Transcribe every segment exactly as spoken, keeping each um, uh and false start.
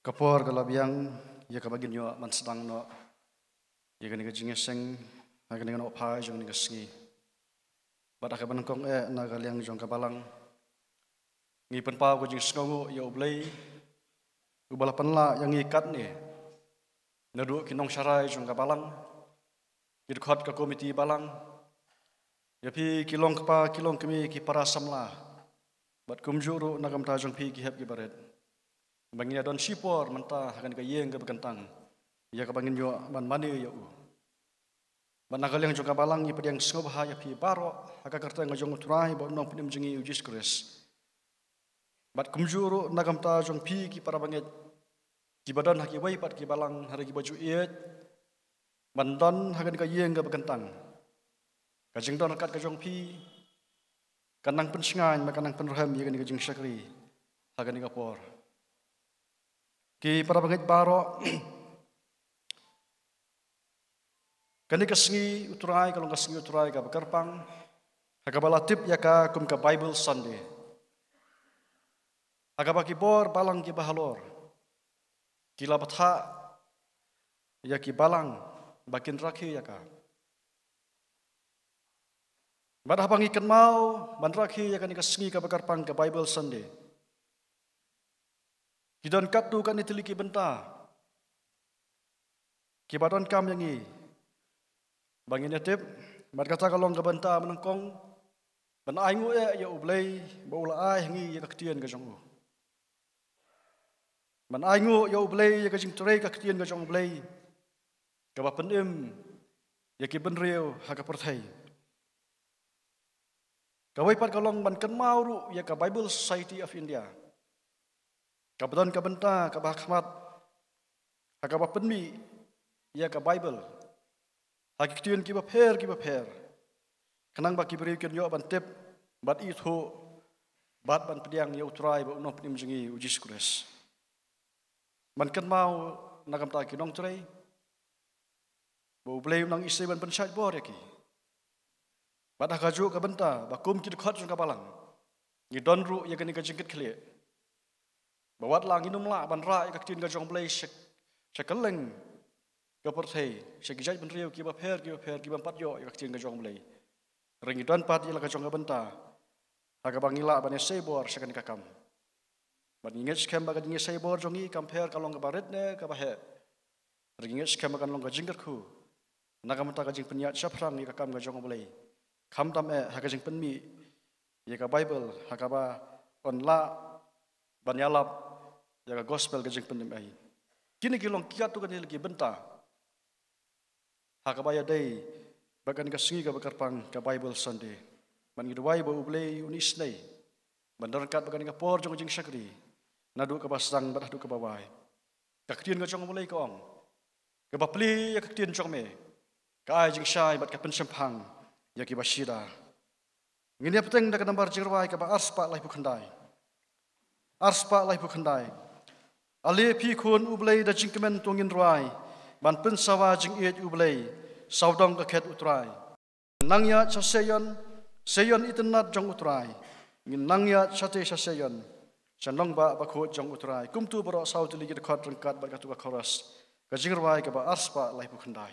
Ka por ka la biang ïa kaba ngin ïoh ban sdang noh ïa kane ka jingïaseng ha kane ka nohphai jong kane ka sngi. Bad ha kaba nyngkong eh na ka liang jong ka balang, ngi pynpaw ka jingsngewnguh ïa U Blei uba la pynlah ïa ngi katne, naduh ki nongsharai jong ka balang, ki dkhot ka komiti balang, ïa phi ki long kpa ki long kmie ki para samla, bad kumjuh ruh na ka bynta jong phi ki hep ki barit, ba ngin ïa don shipor mynta ha kane ka ïing kaba kyntang ïa kaba ngin ïoh ban mane ïa u. Bad na ka liang jong ka balang ngi pdiang sngewbha ïa phi baroh ha ka kyrteng ka jong U Trai bad U Nongpynim jong ngi U Jisu Khrist. Bad kumjuh ruh na ka bynta jong phi ki para bangeit kiba don ha kiwei pat ki balang, ha kiba ju ïeit ban don ha kane ka ïing kaba kyntang. Ka jingdon ryngkat ka jong phi kan nang pynshngaiñ bad kan nang pynrhem ïa kane ka jingshakri ha kane ka por. Ki para bangeit baroh, kane ka sngi U Trai ka long ka sngi U Trai kaba kyrpang, ha kaba la tip ïa ka kum ka Bible Sunday, ha kaba ki bor balang kiba halor ki la bthah ïa ki balang ba kin rakhe ïa ka. Bad haba ngi kynmaw ban rakhe ïa kane ka sngi kaba kyrpang ka Bible Sunday, ki don katto katne tylli ki bynta kiba donkam ïa ngi ba ngin ïa tip. Bad kata ka long ka bynta ba nyngkong, ban ainguh eh ïa U Blei ba u la ai ha ngi ïa ka ktien ka jong u. Ban ainguh ïa U Blei ïa ka jingtrei ka ktien ka jong U Blei kaba pynim ïa ki bynriew ha ka pyrthei. Kawei pat ka long ban kynmaw ruh ïa ka Bible Society of India, kaba don ka bynta kaba ha khmat ha kaba pynmih ïa ka Bible ha ki ktien kiba pher kiba pher, khnang ba ki briew kin ïoh ban tip bad ithuh bad ban pdiang ïa U Trai bad U Nongpynim jong ngi U Jisu Khrist. Ban kynmaw na ka bynta ki nongtrei ba U Blei u nang isih ban pynshait bor ïa ki. Bad ha kajuh ka bynta ba kum ki dkhot jong ka balang ngi don ruh ïa kane ka jingkitkhlieh ba wat la ngin ym lah ban rah ïa ka ktien ka jong U Blei sha, sha kylleng ka pyrthei, sha ki jaitbynriew kiba pher kiba pher kiba ym pat ïoh ïa ka ktien ka jong U Blei. Hynrei ngi don pat ïa la ka jong ka bynta ha kaba ngi lah ban ïasei bor sha kane ka kam. Bad ngi ngeit skhem ba ka jingïasei bor jong ngi kam pher ka long kaba rit ne kaba heh. Hynrei ngi ngeit skhem ba kan long ka jingkyrkhu na ka bynta ka jingpynïaid shaphrang ïa ka kam ka jong U Blei, khamtam eh ha ka jingpynmih ïa ka Bible ha kaba yn lah ban ïalap ïa ka gospel ka jingpynim ei. Kine ki long ki katto katne tylli ki bynta ha kaba ïadei bad kane ka sngi kaba kyrpang ka Bible Sunday. Bad ngi duwai ba U Blei un isynei ban don ryngkat bad kane ka por jong ka jingshakri, naduh kaba sdang bad haduh kaba wai. Ka ktien ka jong U Blei ka ong, kaba plie ïa ka ktien jong me ka ai jingshai bad ka pynshemphang ïa kiba shida. Ngin ïa bteng da ka nambar jingrwai kaba arspah laiphew khyndai. Arspah laiphew khyndai. Ale phi khun U Blei, da jingkmen to ngin rwai ban pynsawa jingïeit U Blei, sawdong ka khet U Trai. Nang ïaid sha Seion, Seion itynnad jong U Trai. Ngin nang ïaid shatei sha Seion, sha nongbah bakhuid jong U Trai. Kumto baroh saw tylli ki dkhot ryngkat bad kato ka chorus, ka jingrwai kaba arspah laiphew khyndai.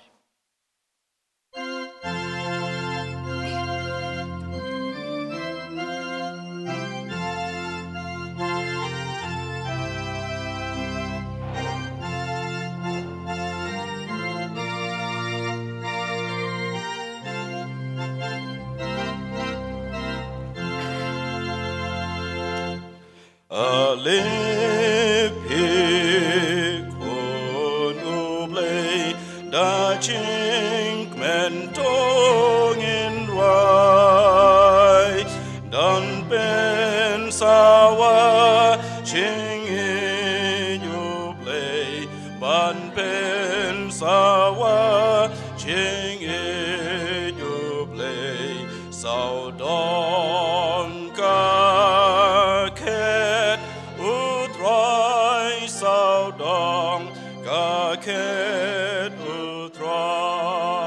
Ale phi khun U Blei, da jingkmen to ngin rwai, don pynsawa jingïeit U Blei, ban pynsawa jingïeit U Blei. Sawdong ka khet U Trai, sawdong ka khet U Trai.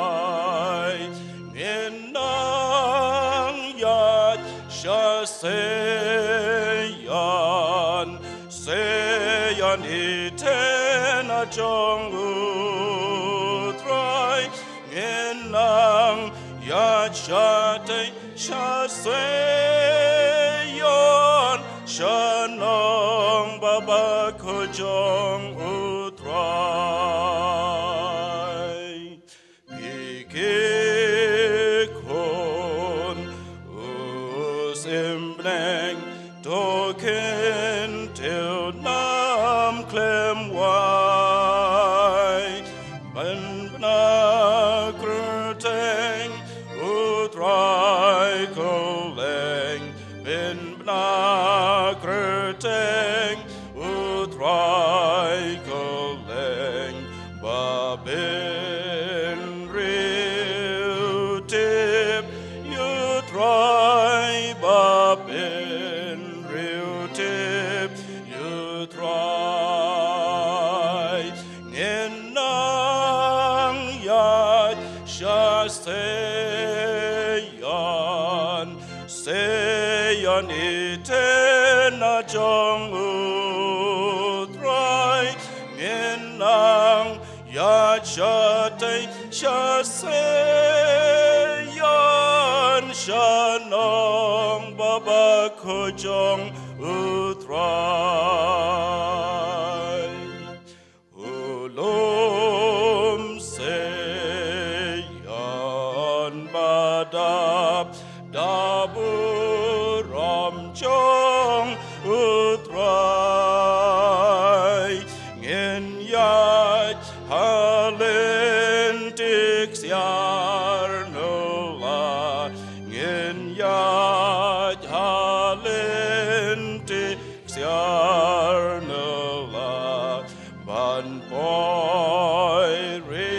Ngin nang ïaid sha Seion, Seion Ïa ite na jong U Trai, ngin nang ïaid shatei shaseïon sha nongbah bakhuid jong U Trai. Phi ki khun u symbneng, to kyntiew nam khlem wai. Pynbna kyrteng U Trai kylleng, pynbna kyrteng U Trai kylleng, ba pynriewtip ïa U Trai, ba pynriewtip ïa U Trai. Ngin nang ïaid shaseïon, seïon ite na jong U Trai. Ngin nang ïaid shatei shaseïon sha nongbah bakhuid jong U Trai. U lum Sion ba dap da burom jong U Trai. Ngin ïaid ha lynti ksiar nylla, ngin ïaid ha lynti ksiar nylla, ban poi ri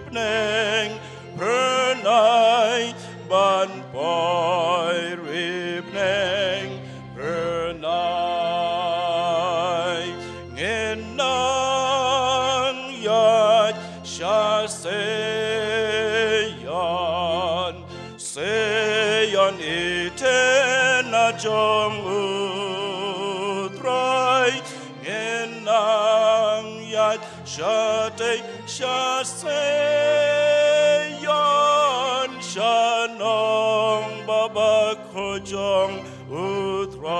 bneng phyrnai, ban poi ri bneng phyrnai. Ngin nang ïaid shaseïon, seïon ite na jong U Trai. Ngin nang ïaid shatei shaseïon sha nongbah bakhuid jong U Trai.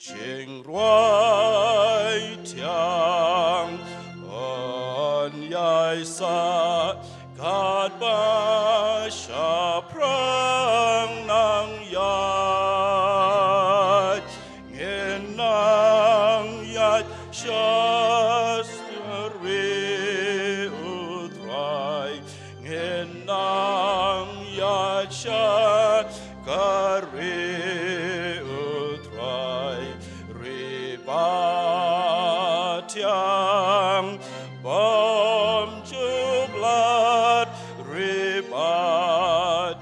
Jingrwai thiang yn ïai sah katba shaphrang nang ïaid. Ngin nang ïaid sha ri U Trai, ngin nang ïaid sha ka ri U Trai. Ri ba thiang bymjublat, ri ba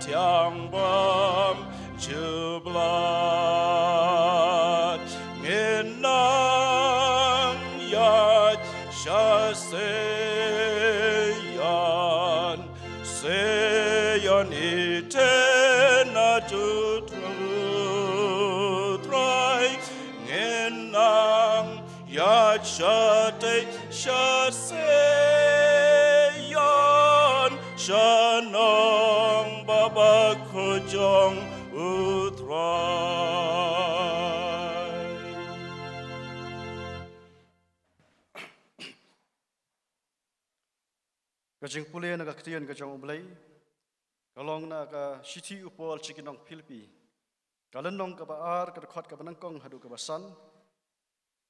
thiang bymjublat. Ngin nang ïaid shaseïon, seïon ite na jong U Trai. Ngin nang ïaid shatei shaseïon sha nongbah bakhuid jong U Trai. Ka jingpule na ka ktien ka jong U Blei ka long na ka shithi U Paul sha ki nong Philippi, ka lynnong kaba ar, ka dkhot kaba nyngkong haduh kaba san.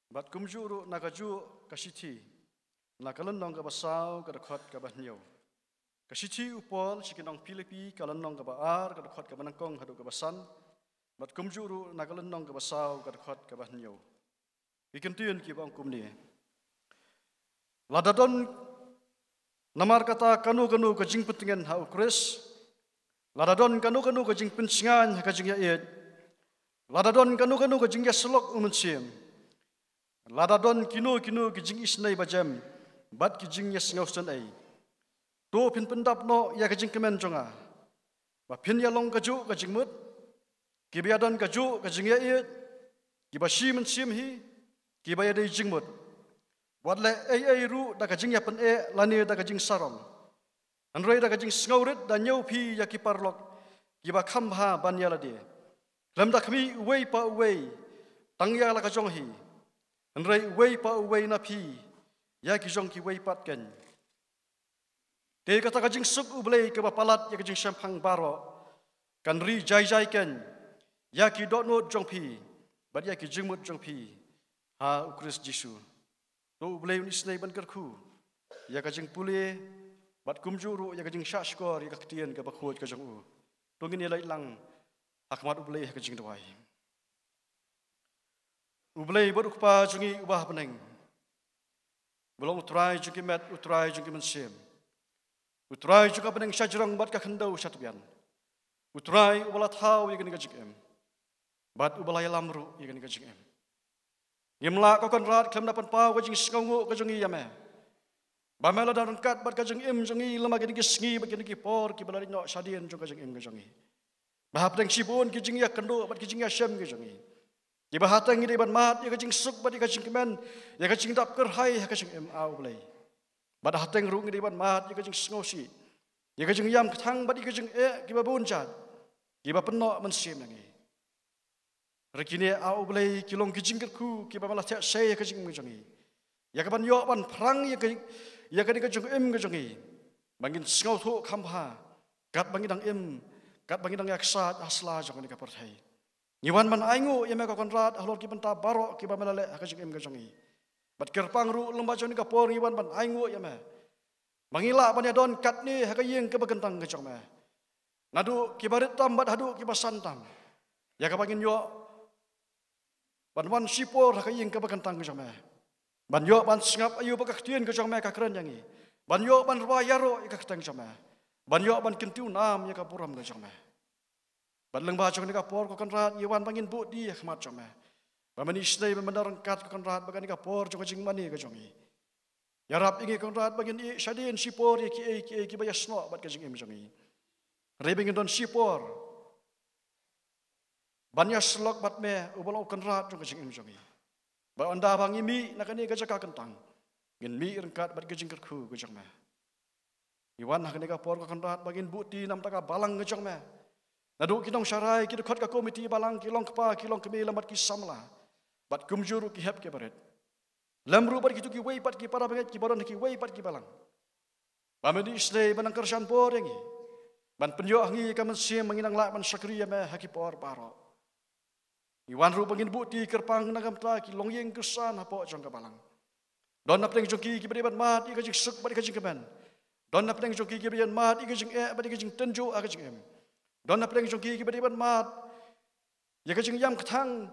Bad kumjuh ruh na kajuh ka shithi, na ka lynnong kaba saw, ka dkhot kaba hynñiew. Ka shithi U Paul sha ki nong Philippi, ka lynnong kaba ar, ka dkhot kaba nyngkong haduh kaba san. Bad kumjuh ruh na ka lynnong kaba saw, ka dkhot kaba hynñiew. Ki kyntien kiba ong kumne: Lada don namar kata kano kano ka jingpyntngen ha U Khrist, lada don kano kano ka jingpynshngaiñ ha ka jingïaieit, lada don kano kano ka jingïasyllok U Mynsiem, lada don kino kino ki jingisynei bajem bad ki jingïasngewsynei, to phin pyndap noh ïa ka jingkmen jong nga, ba phin ïalong kajuh ka jingmut, Kiba ïadon kajuh ka jingïaieit, kiba shi mynsiem hi, kiba ïadei jingmut. Wat leh ei ei ruh da ka jingïapyneh lane da ka jingsarong. Hynrei da ka jingsngewrit da ñiew phi ïa ki paralok kiba kham bha ban ïa lade. Khlem da khmih uwei pa uwei tang ïa la ka jong hi. Hynrei uwei pa uwei na phi ïa ki jong kiwei pat keiñ. Te kata ka jingsuk U Blei kaba palat ïa ka jingshemphang baroh kan ri jai jai keiñ ïa ki dohnud jong phi bad ïa ki jingmut jong phi ha U Khrist Jisu. To U Blei un isynei ban kyrkhu ïa ka jingpule bad kumjuh ruh ïa ka jingshah shkor ïa ka ktien kaba khuid ka jong u. To ngin ïa leit lang ha khmat U Blei ha ka jingduwai. U Blei bad U Kpa jong ngi uba ha bneng, ba long U Trai jong ki met, U Trai jong ki mynsiem, U Trai jong ka bneng shajrong bad ka khyndew shatbian, U Trai uba la thaw ïa kane ka jingim bad uba la ïalam ruh ïa kane ka jingim. Ngim lah ko Kynrad khlem da pynpaw ka jingsngewnguh ka jong ngi ïa me, ba me la don ryngkat bad ka jingim jong ngi lem ha kine ki sngi bad kine ki por kiba la leit noh shadien jong ka jingim ka jong ngi. Ba hapdeng shibun ki jingïakynduh bad ki jingïashem ki jong ngi, kiba hateng ngi dei ban mad ïa ka jingsuk bad ïa ka jingkmen, ïa ka jingdap kyrhai ha ka jingim, A U Blei. Bad hateng ruh ngi dei ban mad ïa ka jingsngewsih, ïa ka jingïam kthang bad ïa ka jingeh kiba bun jait kiba pynnoh mynsiem na ngi. Hynrei kine, A U Blei, ki long ki jingkyrkhu kiba me la theh sei ha ka jingim ka jong ngi, ïa ka ban ïoh ban phrang ïa ka, ïa kane ka jingim ka jong ngi, ba ngin sngewthuh kham bha katba ngi dang im, katba ngi dang ïaksaid ha sla jong kane ka pyrthei. Ngi wan ban ainguh ïa me ko Kynrad halor ki bynta baroh kiba me la leh ha ka jingim ka jong ngi. Bad kyrpang ruh lyngba jong kane ka por ngi wan ban ainguh ïa me, ba ngi lah ban ïadon katne ha ka ïing kaba kyntang ka jong me, naduh kiba rit tam bad haduh kiba san tam, ïa kaba ngin ïoh ban wan shipor ha ka ïing kaba kyntang ka jong me, ban ïoh ban sngap aïu ba ka ktien ka jong me ka kren ïa ngi, ban ïoh ban rwai ïaroh ïa ka kyrteng jong me, ban ïoh ban kyntiew nam ïa ka burom ka jong me. Bad lyngba jong kane ka por ko Kynrad, ngi wan ba ngin buh die ha khmat jong me, ba men isynei ba men da ryngkat ko Kynrad, ba kane ka por jong ka jingmane ka jong ngi, ïarap ïa ngi Kynrad ba ngin ïeh shadien shipor ïa kiei kiei kiba ïasnoh bad ka jingim jong ngi. Hynrei ba ngin don shipor ban ïasyllok bad me uba long u Kynrad jong ka jingim jong ngi, ba ynda ba ngi mih na kane ka jaka kyntang, ngin mih ryngkat bad ka jingkyrkhu ka jong me. Ngi wan ha kane ka por ko Kynrad ba ngin buh die na ka bynta ka balang ka jong me, naduh ki nongsharai, ki dkhot ka komiti balang, ki longkpa, ki longkmie, lem bad ki samla, bad kumjuh ruh ki hep ki barit, lem ruh bad kito kiwei pat ki para bangeit kiba don ha kiwei pat ki balang, ba men isynei ban nang kyrshan bor ïa ngi, ban pynïoh ha ngi ka mynsiem ba ngin nang lah ban shakri ïa me ha ki por baroh. Ngi wan ruh ba ngin buh die kyrpang na ka bynta ki longïing kyrshan hapoh jong ka balang. Don napdeng jong ki kiba dei ban mad ïa ka jingsuk bad ïa ka jingkmen. Don napdeng jong ki kiba dei ban mad ïa ka jingeh bad ïa ka jingtynjuh ha ka jingim. Don napdeng jong ki kiba dei ban mad ïa ka jingïam kthang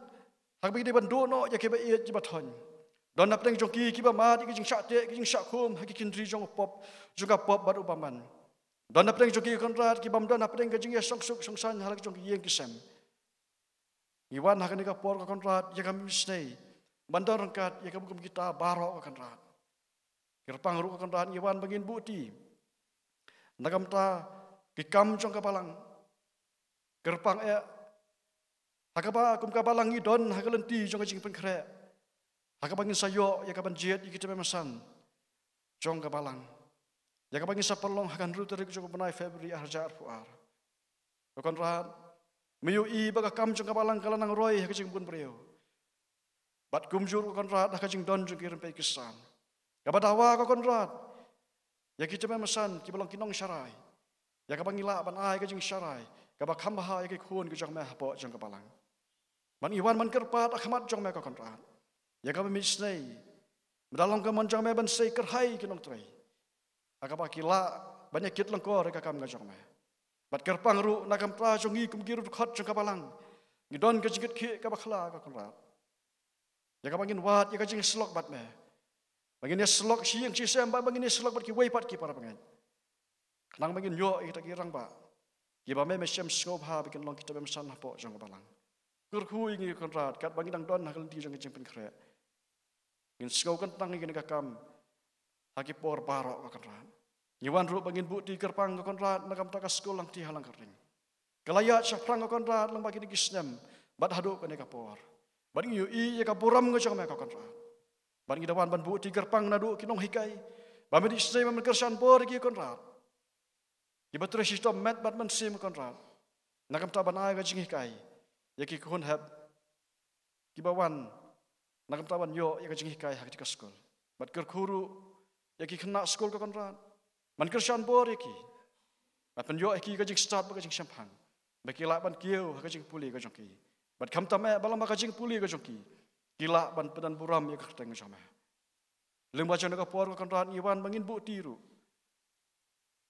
ha kaba ki dei ban duh noh ïa kiba ïeit kiba thoiñ. Don napdeng jong ki kiba mad ïa ka jingshah teh, ka jingshah khum ha ki kynti jong u pop, jong ka pop bad u bymman. Don napdeng jong ki Kynrad ki bym don napdeng ka jingïashongsuk shongsaiñ ha la ka jong ki ïing ki sem. Ngi wan ha kane ka por ko Kynrad ïa ka mih isynei ban don ryngkat ïa ka bun kum kita baroh ko Kynrad. Kyrpang ruh ko Kynrad, ngi wan ba ngin buh die na ka bynta ki kam jong ka balang. Kyrpang eh, ha kaba kum ka balang ngi don ha ka lynti jong ka jingpynkhreh, ha kaba ngin sa ïoh ïa ka ban jied ïa ki tymmen basan jong ka balang, ïa kaba ngin sa pynlong ha ka hynriew tarik jong u bnai February arhajar arphew ar. Ko Kynrad, me ïohi ba ka kam jong ka balang ka la nang roi ha ka jingbun briew, bad kumjuh ruh ko Kynrad ha ka jingdon jong ki rympei khristan. Kaba dawa ko Kynrad ïa ki tymmen basan kiba long ki nongsharai, ïa kaba ngi lah ban ai ka jingsharai kaba kham bha ïa ki khun ki jong me hapoh jong ka balang. Bad ngi wan ban kyrpad ha khmat jong me ko Kynrad, ïa kaba mih isynei me da long ka mon jong me ban sei kyrhai ki nongtrei, ha kaba ki lah ban ïa kit lyngkor ïa ka kam ka jong me. Bad kyrpang ruh na ka bynta jong ngi kum ki riewdkhot jong ka balang, ngi don ka jingkitkhlieh kaba khla ko Kynrad, ïa kaba ngin wad ïa ka jingïasyllok bad me, ba ngin ïasyllok shi ïing shi sem, ba, ba ngin ïasyllok bad kiwei pat ki para bangeit, khnang ba ngin ïoh ïa kita ki rangbah kiba me, me shem sngewbha ba kin long ki tymmen basan hapoh jong ka balang. Kyrkhu ïa ngi ko Kynrad katba ngi dang don ha ka lynti jong ka jingpynkhreh. Ngin sngew kyntang ïa kane ka kam ha ki por baroh ko Kynrad. Ngi wan ruh ba ngin buh die kyrpang ko Kynrad na ka bynta ka skul Langthie ha Langkyrding. Ka la ïaid shaphrang ko Kynrad lyngba kine ki snem bad haduh kane ka por. Bad ngi ïohi ïa ka burom ka jong me ko Kynrad. Bad ngi da wan ban buh kyrpang naduh ki nonghikai ba men isynei ba men kyrshan bor ïa ki ko Kynrad. Kiba trei shitom met bad mynsiem ko Kynrad, na ka bynta ban ai ka jinghikai ïa ki khun hep kiba wan, na ka bynta ban ïoh ïa ka jinghikai ha kata ka skul. Bad kyrkhu ruh ïa ki khynnah skul ko Kynrad, men kyrshan bor ïa ki. Bad pynïoh ïa ki ka jingstad bad ka jingshemphang ba ki lah ban kiew ha ka jingpule ka jong ki. Bad khamtam eh ba lyngba ka jingpule ka jong ki, ki lah ban pyndonkam burom ïa ka kyrteng ka jong me. Lyngba jong kane ka por ko Kynrad ngi wan ba ngin buh kti ruh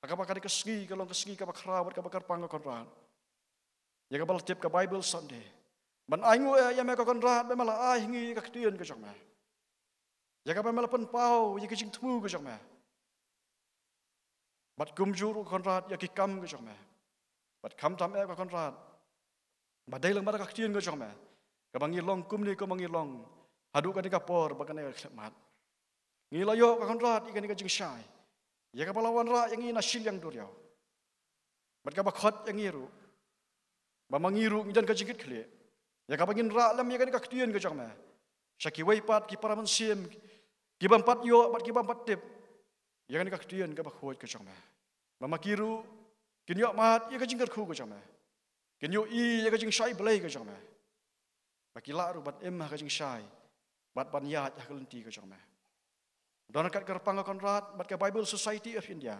ha kaba kane ka sngi ka long ka sngi kaba khraw bad kaba kyrpang ko Kynrad, ïa kaba la tip ka Bible Sunday. Ban ainguh eh ïa me ko Kynrad ba me la ai ha ngi ïa ka ktien ka jong me, ïa kaba me la pynpaw ïa ka jingthmu ka jong me. Bad kumjuh ruh ko Kynrad ïa ki kam ka jong me. Bad khamtam eh ko Kynrad ba dei lyngba ka ktien ka jong me kaba ngi long kumne kumba ngi long haduh kane ka por bad kane ka khyllipmat. Ngi la ïoh ko Kynrad ïa kane ka jingshai ïa kaba la wanrah ïa ngi na shiliang duriaw. Bad kaba khot ïa ngi ruh ba ma ngi ruh ngi don ka jingkitkhlieh ïa kaba ngin rah lem ïa kane ka ktien ka jong me sha kiwei pat ki para mynsiem ki bym pat ïoh bad ki bym pat tip ïa kane ka ktien kaba khuid ka jong me. Ba ma ki ruh kin ïoh mad ïa ka jingkyrkhu ka jong me, kin ïohi ïa ka jingshai Blei ka jong me. Ba ki lah ruh ban im ha ka jingshai bad ban ïaid ha ka lynti ka jong me. Don ka kyrpang ko Kynrad bad ka Bible Society of India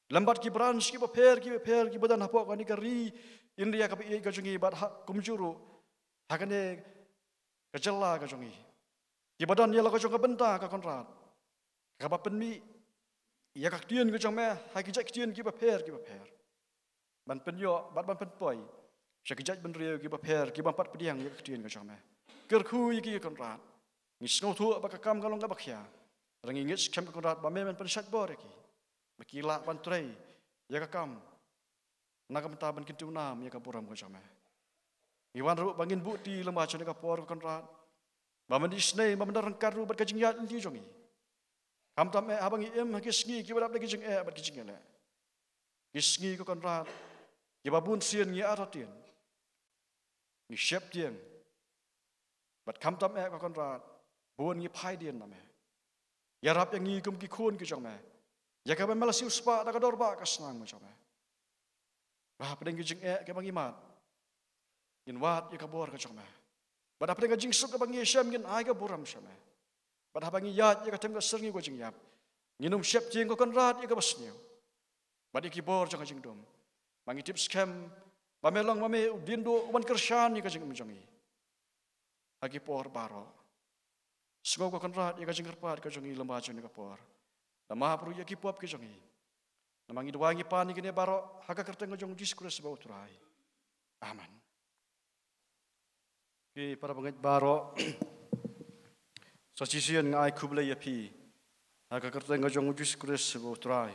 lem bad ki branch kiba pher kiba pher kiba don hapoh kane ka ri India kaba ïeit ka jong ngi bad ha kumjuh ruh ha kane ka jylla ka jong ngi, kiba don ïa la ka jong ka bynta ko Kynrad kaba pynmih ïa ka ktien ka jong me ha ki jait ktien kiba pher kiba pher. Ban pynïoh bad ban pynpoi sha ki jait bynriew kiba pher ki bym pat pdiang ïa ka ktien ka jong me. Kyrkhu ïa ki ko Kynrad. Ngi sngewthuh ba ka kam ka long kaba khia. Hynrei ngi ngeit skhem ko Kynrad ba me men pynshait bor ïa ki ba ki lah ban trei ïa ka kam na ka bynta ban kyntu nam ïa ka burom ka jong me. Ngi wan ruh ba ngin buh kti lyngba jong kane ka por ko Kynrad ba men isynei ba men da ryngkat ruh bad ka jingïaid lynti jong ngi. Khamtam eh haba ngi im ha ki sngi kiba dap da ki jingeh bad ki jingeh leh, ki sngi ko Kynrad kiba bun sien ngi artatien, ngi sheptieng. Bad khamtam eh ko Kynrad bun ngi phai dien na me. Ïarap ïa ngi kum ki khun ki jong me ïa kaba me la siewspah da ka dorbar ka snam ka jong me. Ba hapdeng ki jingeh kiba ngi mad ngin wad ïa ka bor ka jong me. Bad hapdeng ka jingsuk kaba ngi shem ngin ai ka burom sha me. Bad haba ngi ïaid ïa ka tem ka syrngiew ka jingïap ngin ym sheptieng ko Kynrad ïa kaba sniew bad ïa ki bor jong ka jingdum. Ba ngi tip skhem ba me long ma me u dien duh u ban kyrshan ïa ka jingim jong ngi ha ki por baroh. Sngew ko Kynrad ïa ka jingkyrpad ka jong ngi lyngba jong kane ka por. Da map ruh ïa ki pop ki jong ngi. Namar ngi duwai ngi pan ïa kine baroh ha ka kyrteng ka jong u Jisu Khrist ba u Trai. Amen. Ki para bangeit baroh, sa shisien nga ai khublei ïa phi ha ka kyrteng ka jong u Jisu Khrist ba u Trai.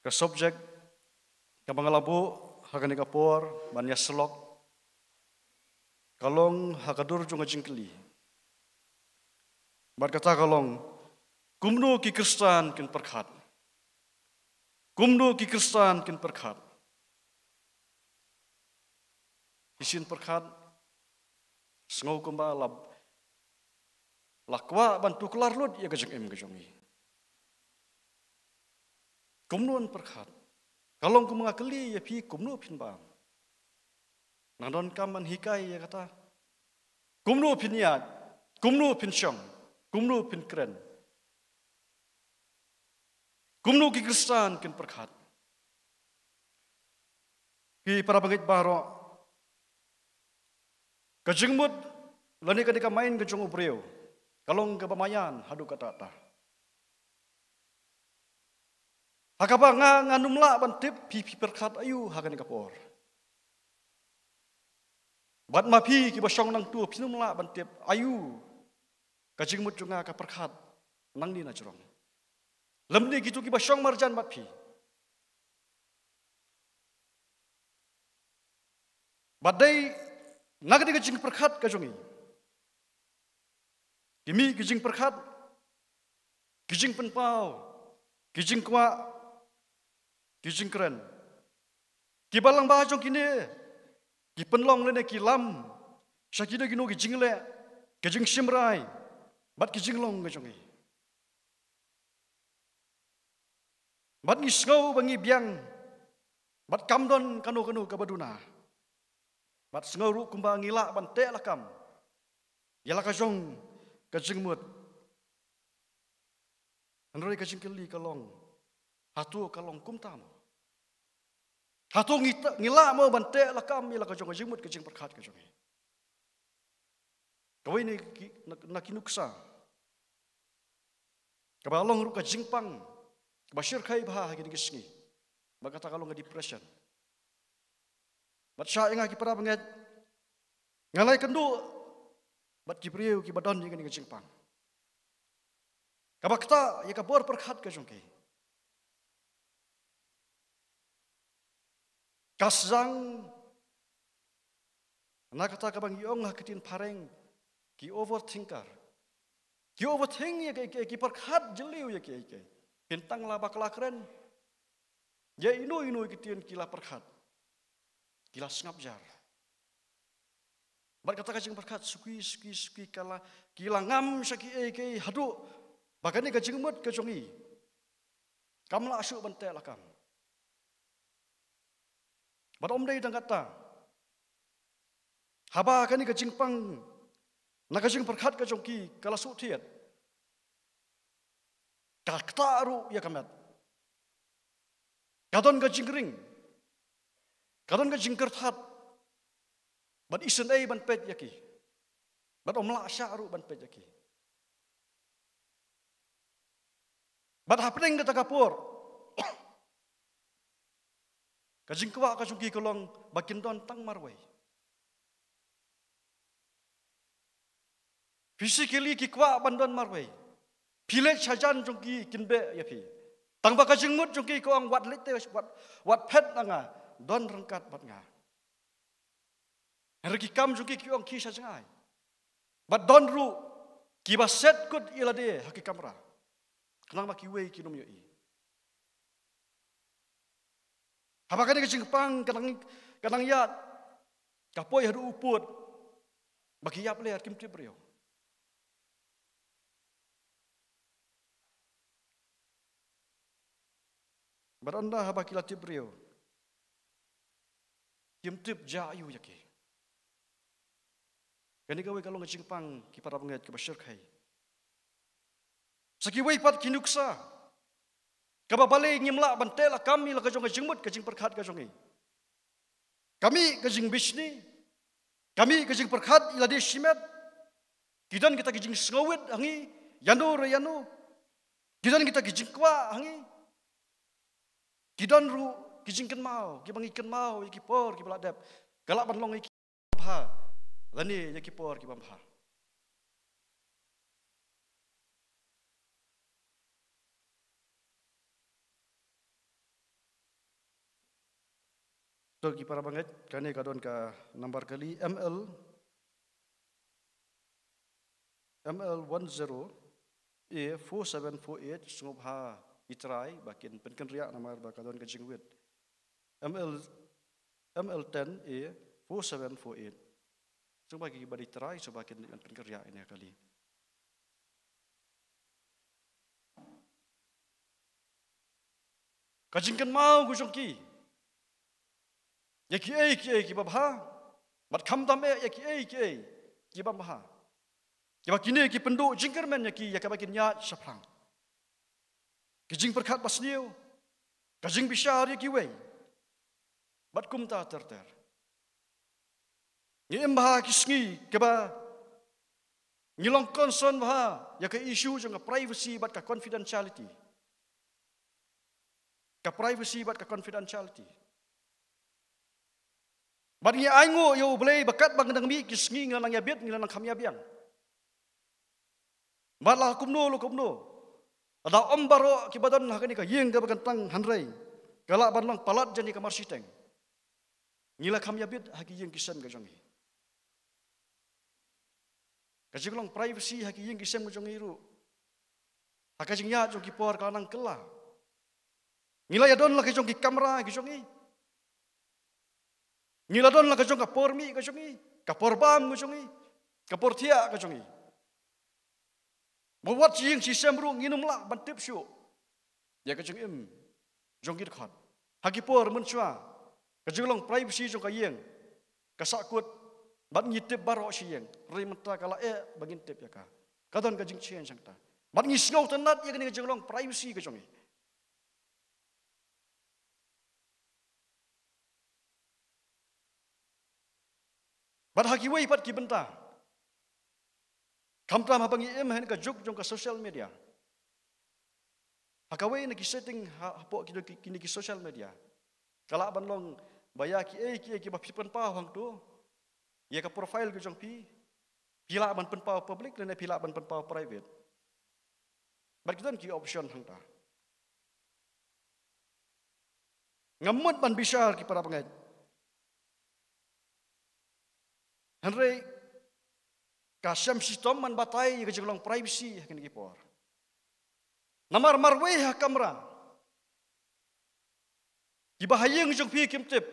Ka subject kaba nga la buh ha kane ka por ban ïasyllok ka long ha ka dur jong ka jingkylli. Bad kata ka long, kumno ki Khristan kin pyrkhat? Kumno ki Khristan kin pyrkhat? Ki shin pyrkhat, sngew kumba la, la kwah ban tuklar lut ïa ka jingim ka jong ngi. Kumno yn pyrkhat? Ka long kumba nga kylli ïa phi, kumno phin bam? Nang donkam ban hikai ïa kata. Kumno phin ïaid? Kumno phin shong? Kumno phin kren? Kumno ki Khristan kin pyrkhat? Ki para bangeit baroh, ka jingmut lane ka dei ka mind ka jong u briew ka long kaba maïan haduh katta katta. Ha kaba nga ngan ym lah ban tip phi phi pyrkhat aïu ha kane ka por. Bad ma phi kiba shong nangtu phin ym lah ban tip aïu ka jingmut jong nga ka pyrkhat nangne na jrong. Lymne kito kiba shong marjan bad phi. Bad dei na kane ka jingpyrkhat ka jong ngi, ki mih ki jingpyrkhat, ki jingpynpaw, ki jingkwah, ki jingkren. Ki balang ba jong kine ki pynlong lane ki lam sha kino kino ki jingleh, ki jingshim rai bad ki jinglong ka jong ngi. Bad ngi sngew ba ngi biang bad kam don kano kano kaba duna. Bad sngew ruh kumba ngi lah ban teh lakam ïa la ka jong ka jingmut. Hynrei ka jingkylli ka long, hato ka long kumta mo? Hato ngi ta-, ngi lah mo ban teh lakam ïa la ka jong ka jingmut, ka jingpyrkhat ka jong ngi? Kawei na ki, na, na ki nuksa kaba long ruh ka jingpang kaba shyrkhei bha ha kine ki sngi, ba kata ka long ka depression. Bad shah ïa nga ki para bangeit, nga la ïakynduh bad ki briew kiba don ïa kane ka jingpang, kaba ktah ïa ka bor pyrkhat ka jong ki. Ka sdang na kata kaba ngi ong ha ka ktien phareng, ki overthinker. Ki overthink ïa ki, ki, ki pyrkhat jylliew ïa ki, ki. Phin tang la bakla kren, ïa ino ino ki ktien ki la pyrkhat, ki la sngap jar. Bad kata ka jingpyrkhat suki suki suki ka la, ki la ngam sha kiei kiei haduh ba kane ka jingmut ka jong ngi kam lah shuh ban teh lakam. Bad ym dei tang kata, haba kane ka jingpang na ka jingpyrkhat ka jong ki ka la shu thied, ka ktah ruh ïa ka met. Ka don ka jingring, ka don ka jingkyrthat, bad isynei ban peit ïa ki, bad ym lah shah ruh ban peit ïa ki. Bad hapdeng kata ka por, ka jingkwah ka jong ki ka long ba kin don tang marwei. Physically ki kwah ban don marwei. Phi leit sha jan jong ki kin beh ïa phi. Tang ba ka jingmut jong ki ka ong, wat leit te, wat, wat phet na nga, don ryngkat bad nga. Hynrei ki kam jong ki ki ong ki sha jngai. Bad don ruh kiba set kut ïa lade ha ki kamra, khnang ba kiwei kin ym ïohi. Haba kane ka jingpang ka nang, ka nang ïaid, ka poi haduh u pud ba ki ïap lyer, kim tip briew. Bad ynda haba ki la tip briew, kim tip jia aiu ïa ki. Kane kawei ka long ka jingpang, ki para bangeit, kaba shyrkhei. Sa kiwei pat ki nuksa kaba balei ngim lah ban teh lakam ïa la ka jong ka jingmut, ka jingpyrkhat ka jong ngi. Ka mih ka jingbishni, ka mih ka jingpyrkhat ïa lade shimet. Ki don kita ki jingsngewrit ha ngi ïano re ïano. Ki don kita ki jingkwah ha ngi. Ki don ruh ki jingkynmaw, kiba ngi kynmaw ïa ki por kiba la dep, ka lah ban long ïa ki bha lane ïa ki por kiba bha. To ki para bangeit, kane ka don ka nambar kali, M L, M L one zero A four seven four eight, sngewbha i trai ba kin pynkynriah namar ba ka don ka jingwit. M L, M L ten A four seven four eight. Sngewbha ki ba di trai, sngewbha kin pynkynriah ine kali. Ka jingkynmaw ka jong ki ïa kiei kiei kiba bha, bad khamtam eh ïa kiei kiei kiba bha, kiba kine ki pynduh jingkyrmen ïa ki ïa kaba kin ïaid shaphrang. Ki jingpyrkhat basniew, ka jingbishar ïa kiwei, bad kumta ter ter. Ngi im bha ki sngi kiba ngi long concern bha ïa ka issue jong ka privacy bad ka confidentiality. Ka privacy bad ka confidentiality. Bad ngi ainguh ïa U Blei ba katba ngi dang mih ki sngi ngi la nang ïabit, ngi la nang kham ïabiang. Bad la kumno la kumno, lada ym baroh kiba don ha kane ka ïing kaba kyntang, hynrei ka lah ban long palat jong ka marshiteng, ngi la kham ïabit ha ki ïing ki sem ka jong ngi. Ka jinglong privacy ha ki ïing ki sem ka jong ngi ruh, ha ka jingïaid jong ki por ka la nang kylla. Ngi la ïa don la ka jong ki kamra ka jong ngi. Ngi la don la ka jong ka por mih ka jong ngi, ka por bam ka jong ngi, ka por thiah ka jong ngi. Ba wat shi ïing shi sem ruh ngin ym lah ban tip shuh ïa ka jingim jong ki dkhot. Ha ki por mynshuwa ka jinglong privacy jong ka ïing ka sahkut, bad ngi tip baroh shi ïing. Hynrei mynta ka la eh ba ngin tip ïa ka. Ka don ka jingchange hangta. Bad ngi sngewtynnat ïa kane ka jinglong privacy ka jong ngi. Bad ha kiwei pat ki bynta, khamtam haba ngi im ha kane ka juk jong ka social media, ha kawei na ki setting ha, hapoh kine ki, kine ki social media, ka lah ban long ba ïa kiei kiei kiba phi pynpaw hangto, ïa ka profile ka jong phi, phi lah ban pynpaw public lane phi lah ban pynpaw private. Bad ki don ki option hangta. Ngam mut ban bishar ki para bangeit. Hynrei ka shem shitom ban batai ïa ka jinglong privacy ha kine ki por. Namar marwei ha kamra, kiba ha ïing jong phi kim tip,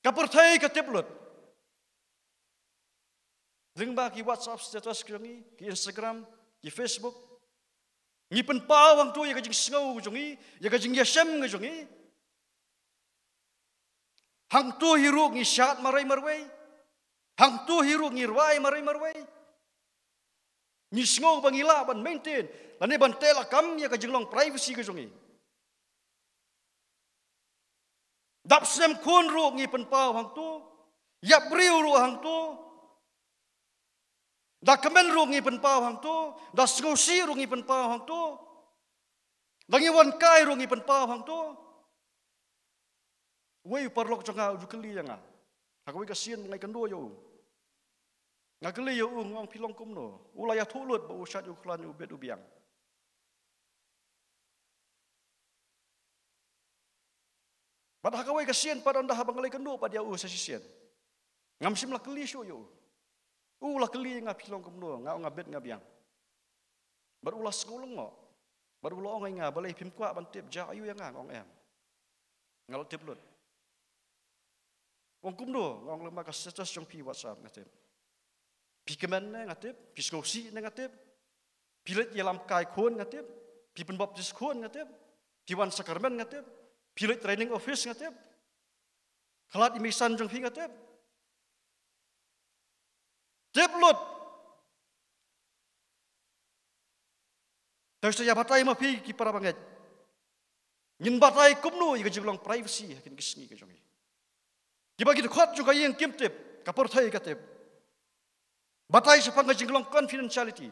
ka pyrthei ka tip lut. Lyngba ki WhatsApp status ka jong ngi, ki Instagram, ki Facebook, ngi pynpaw hangto ïa ka jingsngew ka jong ngi, ïa ka jingïashem ka jong ngi. Hangto hi ruh ngi shad marwei marwei. Hangto hi ruh ngi rwai marwei marwei. Ngi sngew ba ngi lah ban maintain lane ban teh lakam ïa ka jinglong privacy ka jong ngi. Dap snem khun ruh ngi pynpaw hangto. Ïap briew ruh hangto. Da kmen ruh ngi pynpaw hangto. Da sngewsih ruh ngi pynpaw hangto. Da ngi wan kai ruh ngi pynpaw hangto. Uwei u paralok jong nga u ju kylli ïa nga ha kawei ka sien ba nga ïakynduh ïa u. Nga kylli ïa u, nga ong, phi long kumno? U la ïathuh lut ba u shait u khlaiñ, u bit u biang. Bad ha kawei ka sien pat, ynda haba nga la ïakynduh pat ïa u sa shisien, ngam shym la kylli shuh ïa u. U la kylli ïa nga, phi long kumno? Nga ong, nga bit nga biang. Bad u la sngew lyngngoh. Bad u la ong ïa nga, balei phim kwah ban tip, jia aiu ïa nga? Nga ong, em, nga la tip lut. U ong, kumno? Nga ong, lyngba ka status jong phi WhatsApp nga tip. Phi kmen ne nga tip, phi sngewsih ne nga tip, phi leit ïalam kai khun nga tip, phi pynbaptis khun nga tip, phi wan sakramen nga tip, phi leit training office nga tip, khlad i meisan jong phi nga tip. Tip lut. Te sa ïa batai ma phi ki para bangeit. Ngin batai kumno ïa ka jinglong privacy ha kine ki sngi ka jong ngi? Kiba ki dkhot jong ka ïing kim tip, ka pyrthei ka tip. Batai shaphang ka jinglong confidentiality.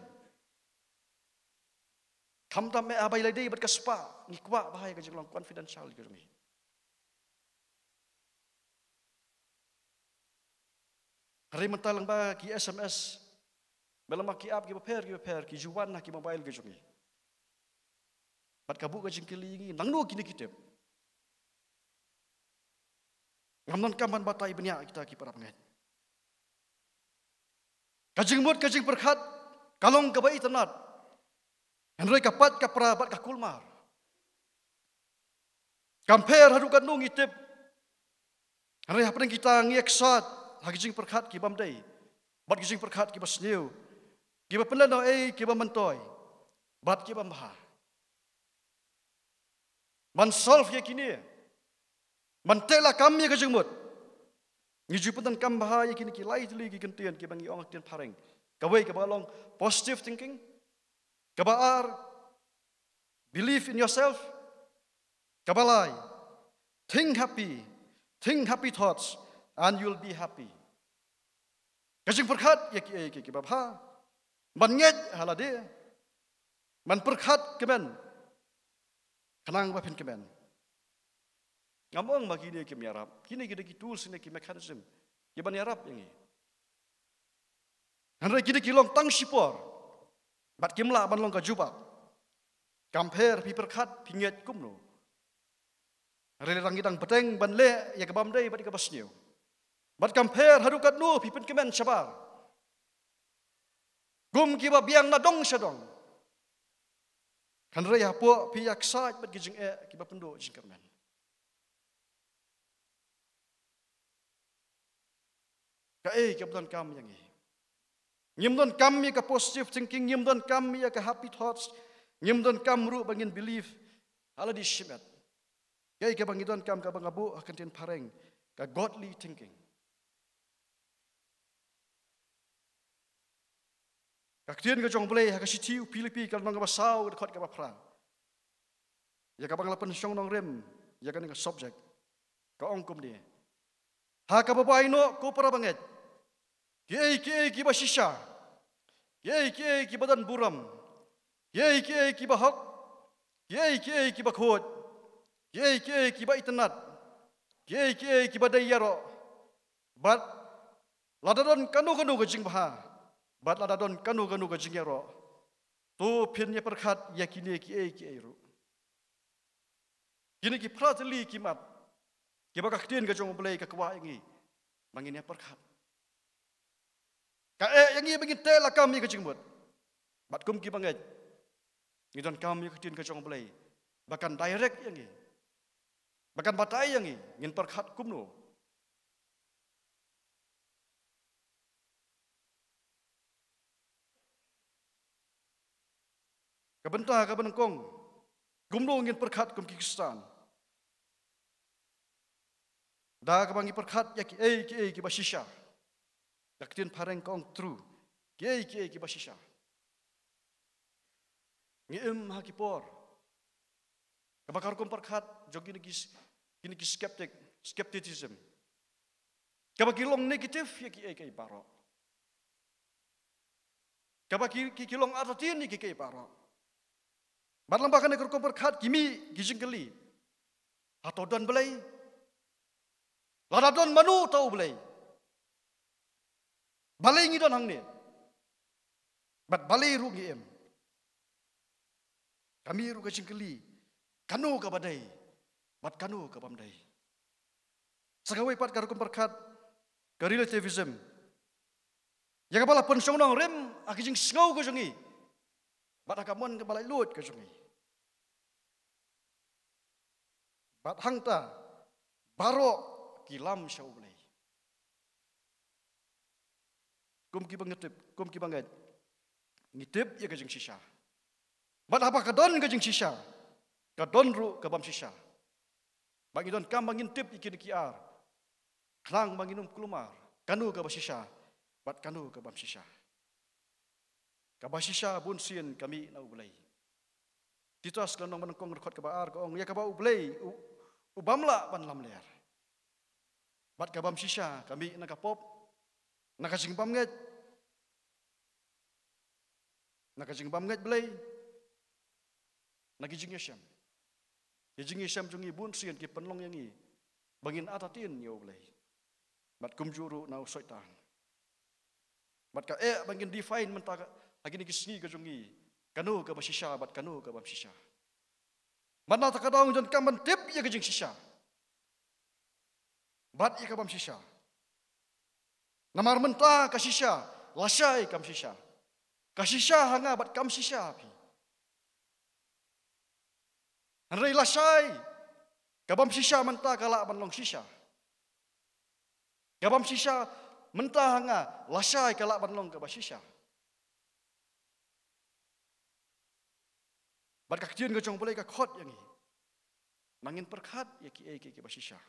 Khamtam eh haba ïa lade bad ka spah, ngi kwah bha ïa ka jinglong confidential ka jong ngi. Hynrei mynta lyngba ki S M S, ba lyngba ki app kiba pher kiba pher, ki ju wan ha ki mobile ki jong ngi. Bad ka buh ka jingkylli ïa ngi, nangno kine ki tip? Ngam donkam ban batai bniah kita ki para bangeit. Ka jingmut ka jingpyrkhat ka long kaba itynnad. Hynrei ka pait ka pra bad ka kulmar. Kam pher haduh katno ngi tip. Hynrei hapdeng kita ngi excite ha ki jingpyrkhat ki bym dei bad ki jingpyrkhat kiba sniew, kiba pynlehnohei, kiba myntoi bad kiba bha. Ban solve ïa kine, ban teh lakam ïa ka jingmut, ngi ju pyndonkam bha ïa kine ki lai tylli ki kyntien kiba ngi ong ha ktien phareng. Kawei kaba long positive thinking. Kaba ar, believe in yourself. Kaba lai, think happy, think happy thoughts and you'll be happy. Ka jingpyrkhat ïa kiei kiei kiba bha, ban ngeit ha lade, ban pyrkhat kmen khnang ba phin kmen. Ngam ong ba kine kim ïarap, kine ki dei ki tools ne ki mechanism kiban ïarap ïa ngi. Hynrei kine ki long tang shipor bad kim lah ban long ka jubab. Kam pher phi pyrkhat, phi ngeit kumno. Hynrei lada ngi dang bteng ban leh ïa ka bym dei bad ïa ka ba sniew, bad kam pher haduh katno phi pynkmen shabar kum kiba biang na dong sha dong. Hynrei hapoh phi ïa ksaid bad ki jingeh kiba pynduh jingkyrmen. Kaei kaba donkam ïa ngi? Ngim donkam ïa ka positive thinking, ngim donkam ïa ka happy thoughts, ngim donkam ruh ba ngin believe ha lade shimet. Kaei kaba ngi donkam, kaba nga buh ha ka ktien phareng, ka godly thinking. Ka ktien ka jong U Blei ha ka shithi u Philippi ka lynnong kaba saw, ka dkhot kaba phra, ïa kaba nga la pynshong nongrim ïa kane ka subject, ka ong kumne: Ha kaba baiñ noh, ko para bangeit, kiei kiei kiba shisha, kiei kiei kiba don burom, kiei kiei kiba hok, kiei kiei kiba khuid, kiei kiei kiba itynnad, kiei kiei kiba dei ïaroh, bad lada don kano kano ka jingbha, bad lada don kano kano ka jingïaroh, to phin ïa pyrkhat ïa kine kiei kiei ruh. Kine ki phra tylli ki mat kiba ka ktien ka jong U Blei ka kwah ïa ngi ba ngin ïa pyrkhat. Ka eh ïa ngi ba ngin teh lakam ïa ka jingmut. Bad kum ki bangeit, ngi donkam ïa ka ktien ka jong U Blei ba kan direct ïa ngi, ba kan batai ïa ngi ngin pyrkhat kumno. Ka bynta kaba nyngkong, kumno ngin pyrkhat kum ki Khristan? Da kaba ngi pyrkhat ïa kiei kiei kiba shisha. Ka ktien phareng ka ong true. Kiei kiei kiba shisha. Ngi im ha ki por kaba ka rukom pyrkhat jong kine ki, kine ki skeptic, skepticism, kaba ki long negative ïa kiei kiei baroh, kaba ki, ki, ki long artatien ïa kiei kiei baroh. Bad lyngba kane ka rukom pyrkhat ki mih ki jingkylli: Hato don Blei? Lada don, mano uta U Blei? Balei ngi don hangne? Bad balei ruh ngi im? Ka mih ruh ka jingkylli: Kano kaba dei bad kano ka bym dei? Sa kawei pat ka rukom pyrkhat ka relativism, ïa kaba la pynshong nongrim ha ka jingsngew ka jong ngi bad ha ka mon kaba laitluid ka jong ngi. Bad hangta baroh ki lam sha U Blei. Kum kiba ngi tip, kum ki bangeit, ngi tip ïa ka jingshisha. Bad haba ka don ka jingshisha, ka don ruh ka bym shisha. Bad ngi donkam ba ngin tip ïa kine ki ar, khnang ba ngin ym kulmar kano kaba shisha bad kano ka bym shisha. Kaba shisha bunsien ka mih na U Blei. Titus ka lynnong banyngkong, dkhot kaba ar ka ong: Ïa kaba U Blei u, u bym lah ban lamler. Bad ka bym shisha ka mih na ka pop, na ka jingbymngeit, na ka jingbymngeit Blei, na ki jingïashem. Ki jingïashem jong ngi bunsien ki pynlong ïa ngi ba ngin artatien ïa U Blei, bad kumjuh ruh na u Soitan. Bad ka eh ba ngin define mynta ka, ha kine ki sngi ka jong ngi, kano kaba shisha bad kano ka bym shisha. Bad na kata ka daw ngi donkam ban tip ïa ka jingshisha bad ïa ka bym shisha. Namar mynta ka shisha lashai kam shisha. Ka shisha ha nga bad kam shisha ha phi. Hynrei lashai, ka bym shisha mynta ka lah ban long shisha. Ka bym shisha mynta ha nga, lashai ka lah ban long kaba shisha. Bad ka ktien ka jong U Blei ka khot ïa ngi ba ngin pyrkhat ïa kiei kiei kiba shisha.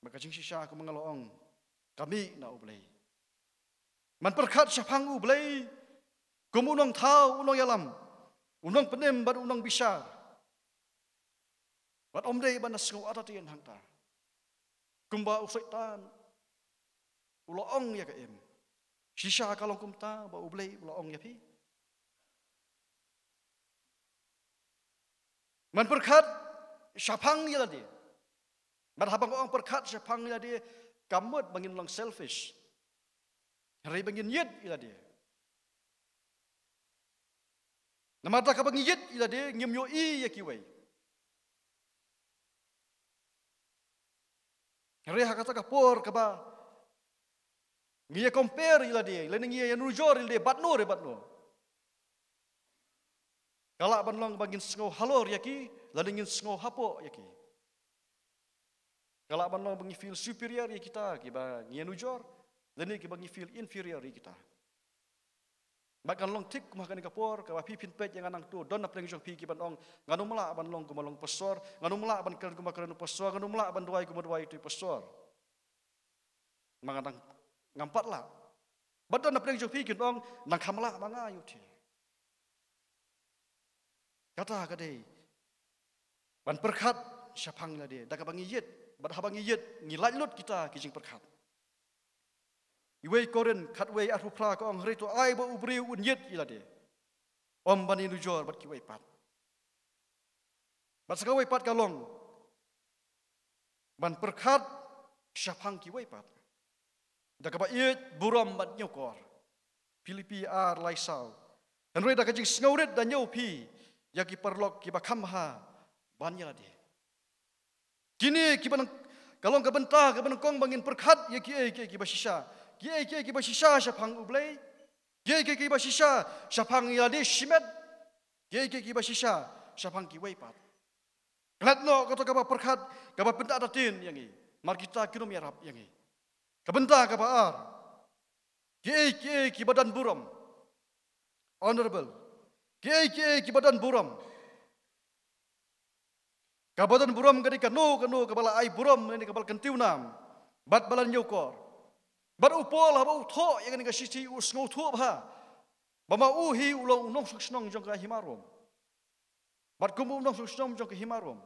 Bad ka jingshisha, kumba nga la ong, ka mih na U Blei. Ban pyrkhat shaphang U Blei kum u nongthaw, u nongïalam, u nongpynim bad u nongbishar. Bad ym dei ban da sngew artatien hangta, kumba u Soitan u la ong ïa ka im. Shisha ka long kumta ba U Blei u la ong ïa phi. Ban pyrkhat shaphang ïa lade. Bad haba nga ong pyrkhat shaphang ïa lade, kam mut ba ngin long selfish. Hynrei ba ngin ïeit ïa lade. Namar da kaba ngi ïeit ïa lade, ngim ïohi ïa kiwei. Hynrei ha kata ka por kaba ngi ïa compare ïa lade, lane ngi ïa nujor ïa lade, bad no re bad no, Ka lah ban long ba ngin sngew halor ïa ki, lane ngin sngew hapoh ïa ki. Ka lah ban long ba ngi feel superior ïa kita kiba ngi ïanujor, lane kiba ngi feel inferior ïa kita. Bad kan long thik kum ha kane ka por, kaba phi phin peit ïa nga nangta, don na pdeng jong phi kiban ong, ngan ym lah ban long kumba long pastor, ngan ym lah ban kren kumba kren u pastor, ngan ym lah ban duwai kumba duwai utu u pastor. Ma nga nang, ngam pat lah. Bad don na pdeng jong phi kin ong, nang kham lah ma nga ïa uti. Kata ka dei ban pyrkhat shaphang ïa lade, da kaba ngi ïit, bad haba ngi ïit, ngi laitluid kita ki jingpyrkhat. Iwei Korinth khatwei arphew phra ka ong, hynrei to ai ba u briew un ïit ïa lade, ym ban ïanujor bad kiwei pat. Bad sa kawei pat ka long ban pyrkhat shaphang kiwei pat, da kaba ïeit, burom bad ñiewkor. Philippi ar lai saw. Hynrei da ka jingsngewrit da ñiew phi ïa ki paralok kiba kham bha ban ïa lade. Kine kiba nang, ka long ka bynta kaba nyngkong ba ngin pyrkhat ïa kiei kiei kiba shisha. Kiei kiei kiba shisha shaphang U Blei. Kiei kiei kiba shisha shaphang ïa lade shimet. Kiei kiei kiba shisha shaphang kiwei pat. Klet noh kato kaba pyrkhat, kaba pynda da tin ïa ngi. Mar kita kin ym ïarap ïa ngi. Ka bynta kaba ar. Kiei kiei kiba don burom. Honorable. Kiei kiei kiba don burom. Kaba don burom ka dei kano kano kaba la ai burom, ne kaba la kyntiew nam. Bad ba la ñiewkor. Bad u Paul haba u thoh ïa kane ka shithi u sngewthuh bha ba ma u hi u long u nongshong shnong jong ka hima Rom. Bad kum u nongshong shnong jong ka hima Rom,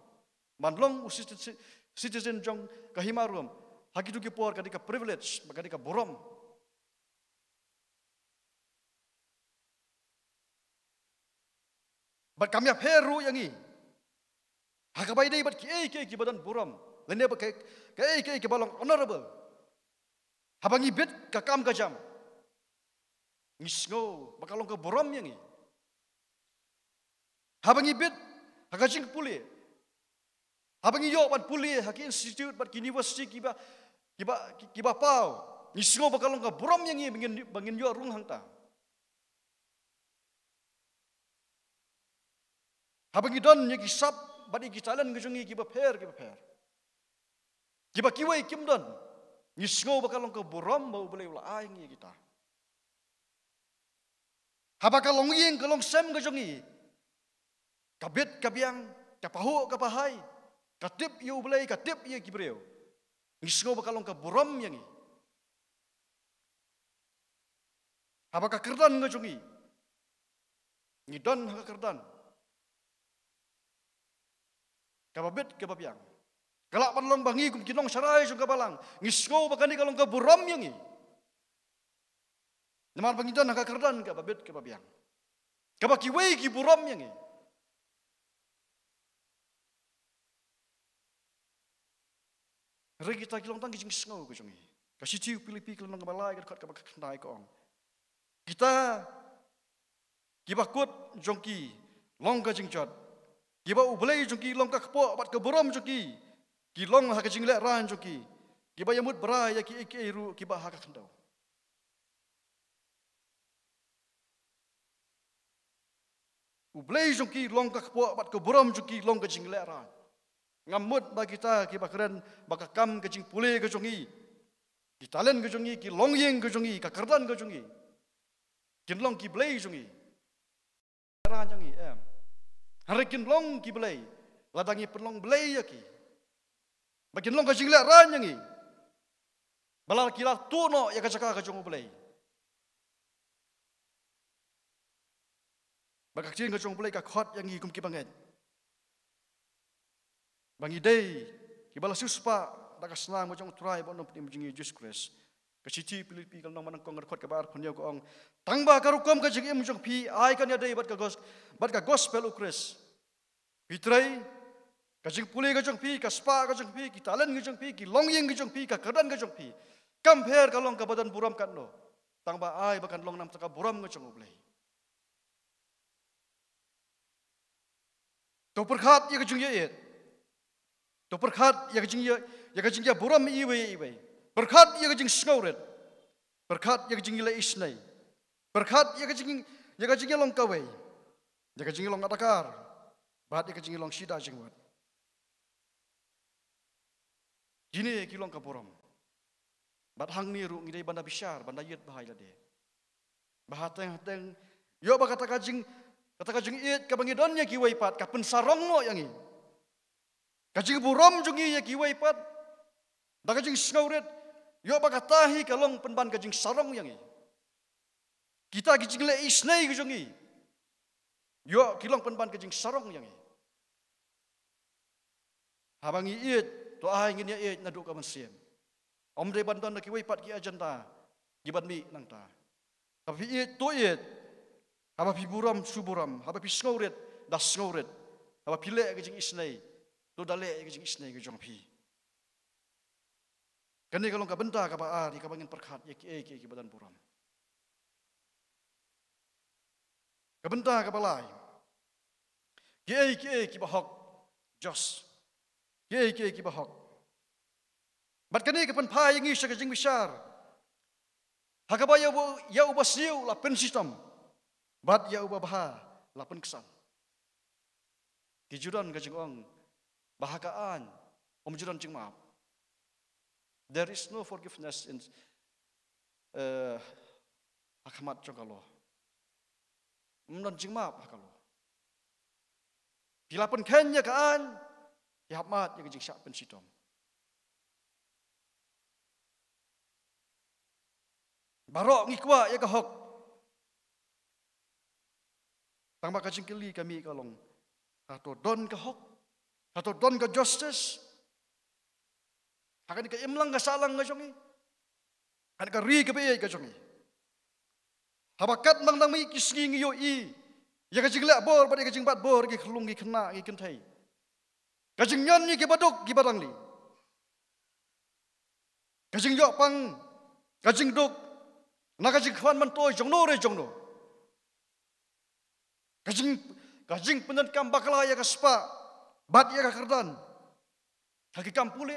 ban long u citi-, citizen jong ka hima Rom ha kitu ki por ka dei ka privilege, ka dei ka burom. Bad kam ïapher ruh ïa ngi ha kaba ïadei bad kiei kiei kiba don burom, lane bad ka, kaei kaei kiba long honorable. Haba ngi bit ka kam ka jam, ngi sngew ba ka long ka burom ïa ngi. Haba ngi bit ha ka jingpule, haba ngi ïoh ban pule ha ki institute bad ki university kiba, kiba, kiba paw, ngi sngew ba ka long ka burom ïa ngi ba ngin, ba ngin ïoh rung hangta. Haba ngi don ïa ki sap bad ïa ki talent ka jong ngi kiba pher kiba pher, kiba kiwei kim don, ngi sngew ba ka long ka burom ba U Blei u la ai ngi ïa kita. Haba ka longïing ka longsem ka jong ngi ka bit ka biang, ka pahuh ka pahai, ka tip ïa U Blei, ka tip ïa ki briew, ngi sngew ba ka long ka burom ïa ngi. Haba ka kyrdan ka jong ngi, ngi don ha ka kyrdan kaba bit kaba biang, ka lah ban long ba ngi kum ki nongsharai jong ka balang, ngi sngew ba kane ka long ka burom ïa ngi. Namar ba ngi don ha ka kyrdan kaba bit kaba biang, kaba kiwei ki burom ïa ngi. Hynrei kita ki long tang ki jingsngew ka jong ngi. Ka shithi u Philippi ka lynnong kaba lai ka dkhot kaba khyndai ka ong, kita kiba kut jong ki long ka jingjot, kiba U Blei jong ki long ka kpoh bad ka burom jong ki, ki long ha ka jinglehrain jong ki, kiba ïamut brai ïa kiei kiei ruh kiba ha ka khyndew. U Blei jong ki long ka kpoh bad ka burom jong ki long ka jinglehrain. Ngam mut ba kita kiba kren ba ka kam ka jingpule ka jong ngi, ki talent ka jong ngi, ki longïing ka jong ngi, ka kyrdan ka jong ngi kin long ki blei jong ngi, lehrain jong ngi, em. Hynrei kin long ki blei lada ngi pynlong blei ïa ki, ba kin long ka jinglehrain ïa ngi, ba la ki la tuh noh ïa ka jaka ka jong U Blei. Ba ka ktien ka jong U Blei ka khot ïa ngi kum kiba ngeit ba ngi dei kiba la siewspah da ka snam ka jong U Trai bad U Nongpynim jong ngi Jisu Khrist. Ka shithi Philippi ka lynnong ba nyngkong ka dkhot kaba arphew hynñiew ka ong, tang ba ka rukom ka jingim jong phi ai kan ïadei bad ka gos-, bad ka gospel U Khrist. Phi trei, ka jingpule ka jong phi, ka spah ka jong phi, ki talent ka jong phi, ki longïing ka jong phi, ka kyrdan ka jong phi, kam pher ka long kaba don burom katno, tang ba ai ba kan long na ka bynta ka burom ka jong U Blei. To pyrkhat ïa ka jingïaieit. To pyrkhat ïa ka jingïa, ïa ka jingïaburom iwei ïa iwei. Pyrkhat ïa ka jingsngewrit. Pyrkhat ïa ka jingïaleh isynei. Pyrkhat ïa ka jing, ïa ka jingïalong kawei. Ïa ka jinglong adakar bad ïa ka jinglong shida jingwat. Kine ki long ka burom. Bad hangne ruh ngi dei ban da bishar, ban da ïit bha ïa lade. Ba hateng hateng, ïoh ba kata ka jing, kata ka jingïeit kaba ngi don ïa kiwei pat ka pynsarong noh ïa ngi. Ka jingburom jong ngi ïa kiwei pat da ka jingsngewrit, ïoh ba kata hi ka long pynban ka jingsarong ïa ngi. Kita ki jingleh isynei ki jong ngi, ïoh ki long pynban ka jingsarong ïa ngi. Haba ngi ïeit, to ai ngin ïa ïeit naduh ka mynsiem. Ym dei ban don da kiwei pat ki agenda kiban mih nangta. Haba phi ïeit, to ïeit. Haba phi burom, shu burom. Haba phi sngewrit, da sngewrit. Haba phi leh ka jingisynei, to da leh ka jingisynei ka jong phi. Kane ka long ka bynta kaba ar ïa kaba ngin pyrkhat ïa kiei kiei kiba don burom. Ka bynta kaba lai, kiei kiei kiba hok. Just kiei kiei kiba hok. Bad kane ka pynphai ïa ngi sha ka jingbishar ha kaba ïa uba, ïa uba sniew la pynshitom, bad ïa uba bha la pynksan. Ki ju don ka jingong ba ha ka aiñ ym ju don jingmap. There is no forgiveness in, eh, ha khmat jong ka law. Ym don jingmap ha ka law. Phi la pynkheiñ ïa ka aiñ, phi hap mad ïa ka jingshah pynshitom. Baroh ngi kwah ïa ka hok. Tang ba ka jingkylli ka mih ka long, hato don ka hok? Hato don ka justice ha kane ka imlang ka sahlang ka jong ngi, ha kane ka ri kaba ïeit ka jong ngi? Haba katba dang mih ki sngi ngi ïohi ïa ka jingleh bor bad ïa ka jingbat bor, ki khyllung, ki khynnah, ki kynthei. Ka jingñion ïa kiba duk, kiba rangli. Ka jingïoh pang, ka jingduk na ka jingkhwan myntoi jongno re jongno. Ka jing, ka jingpyndonkam bakla ïa ka spah bad ïa ka kyrdan ha ki kam pule.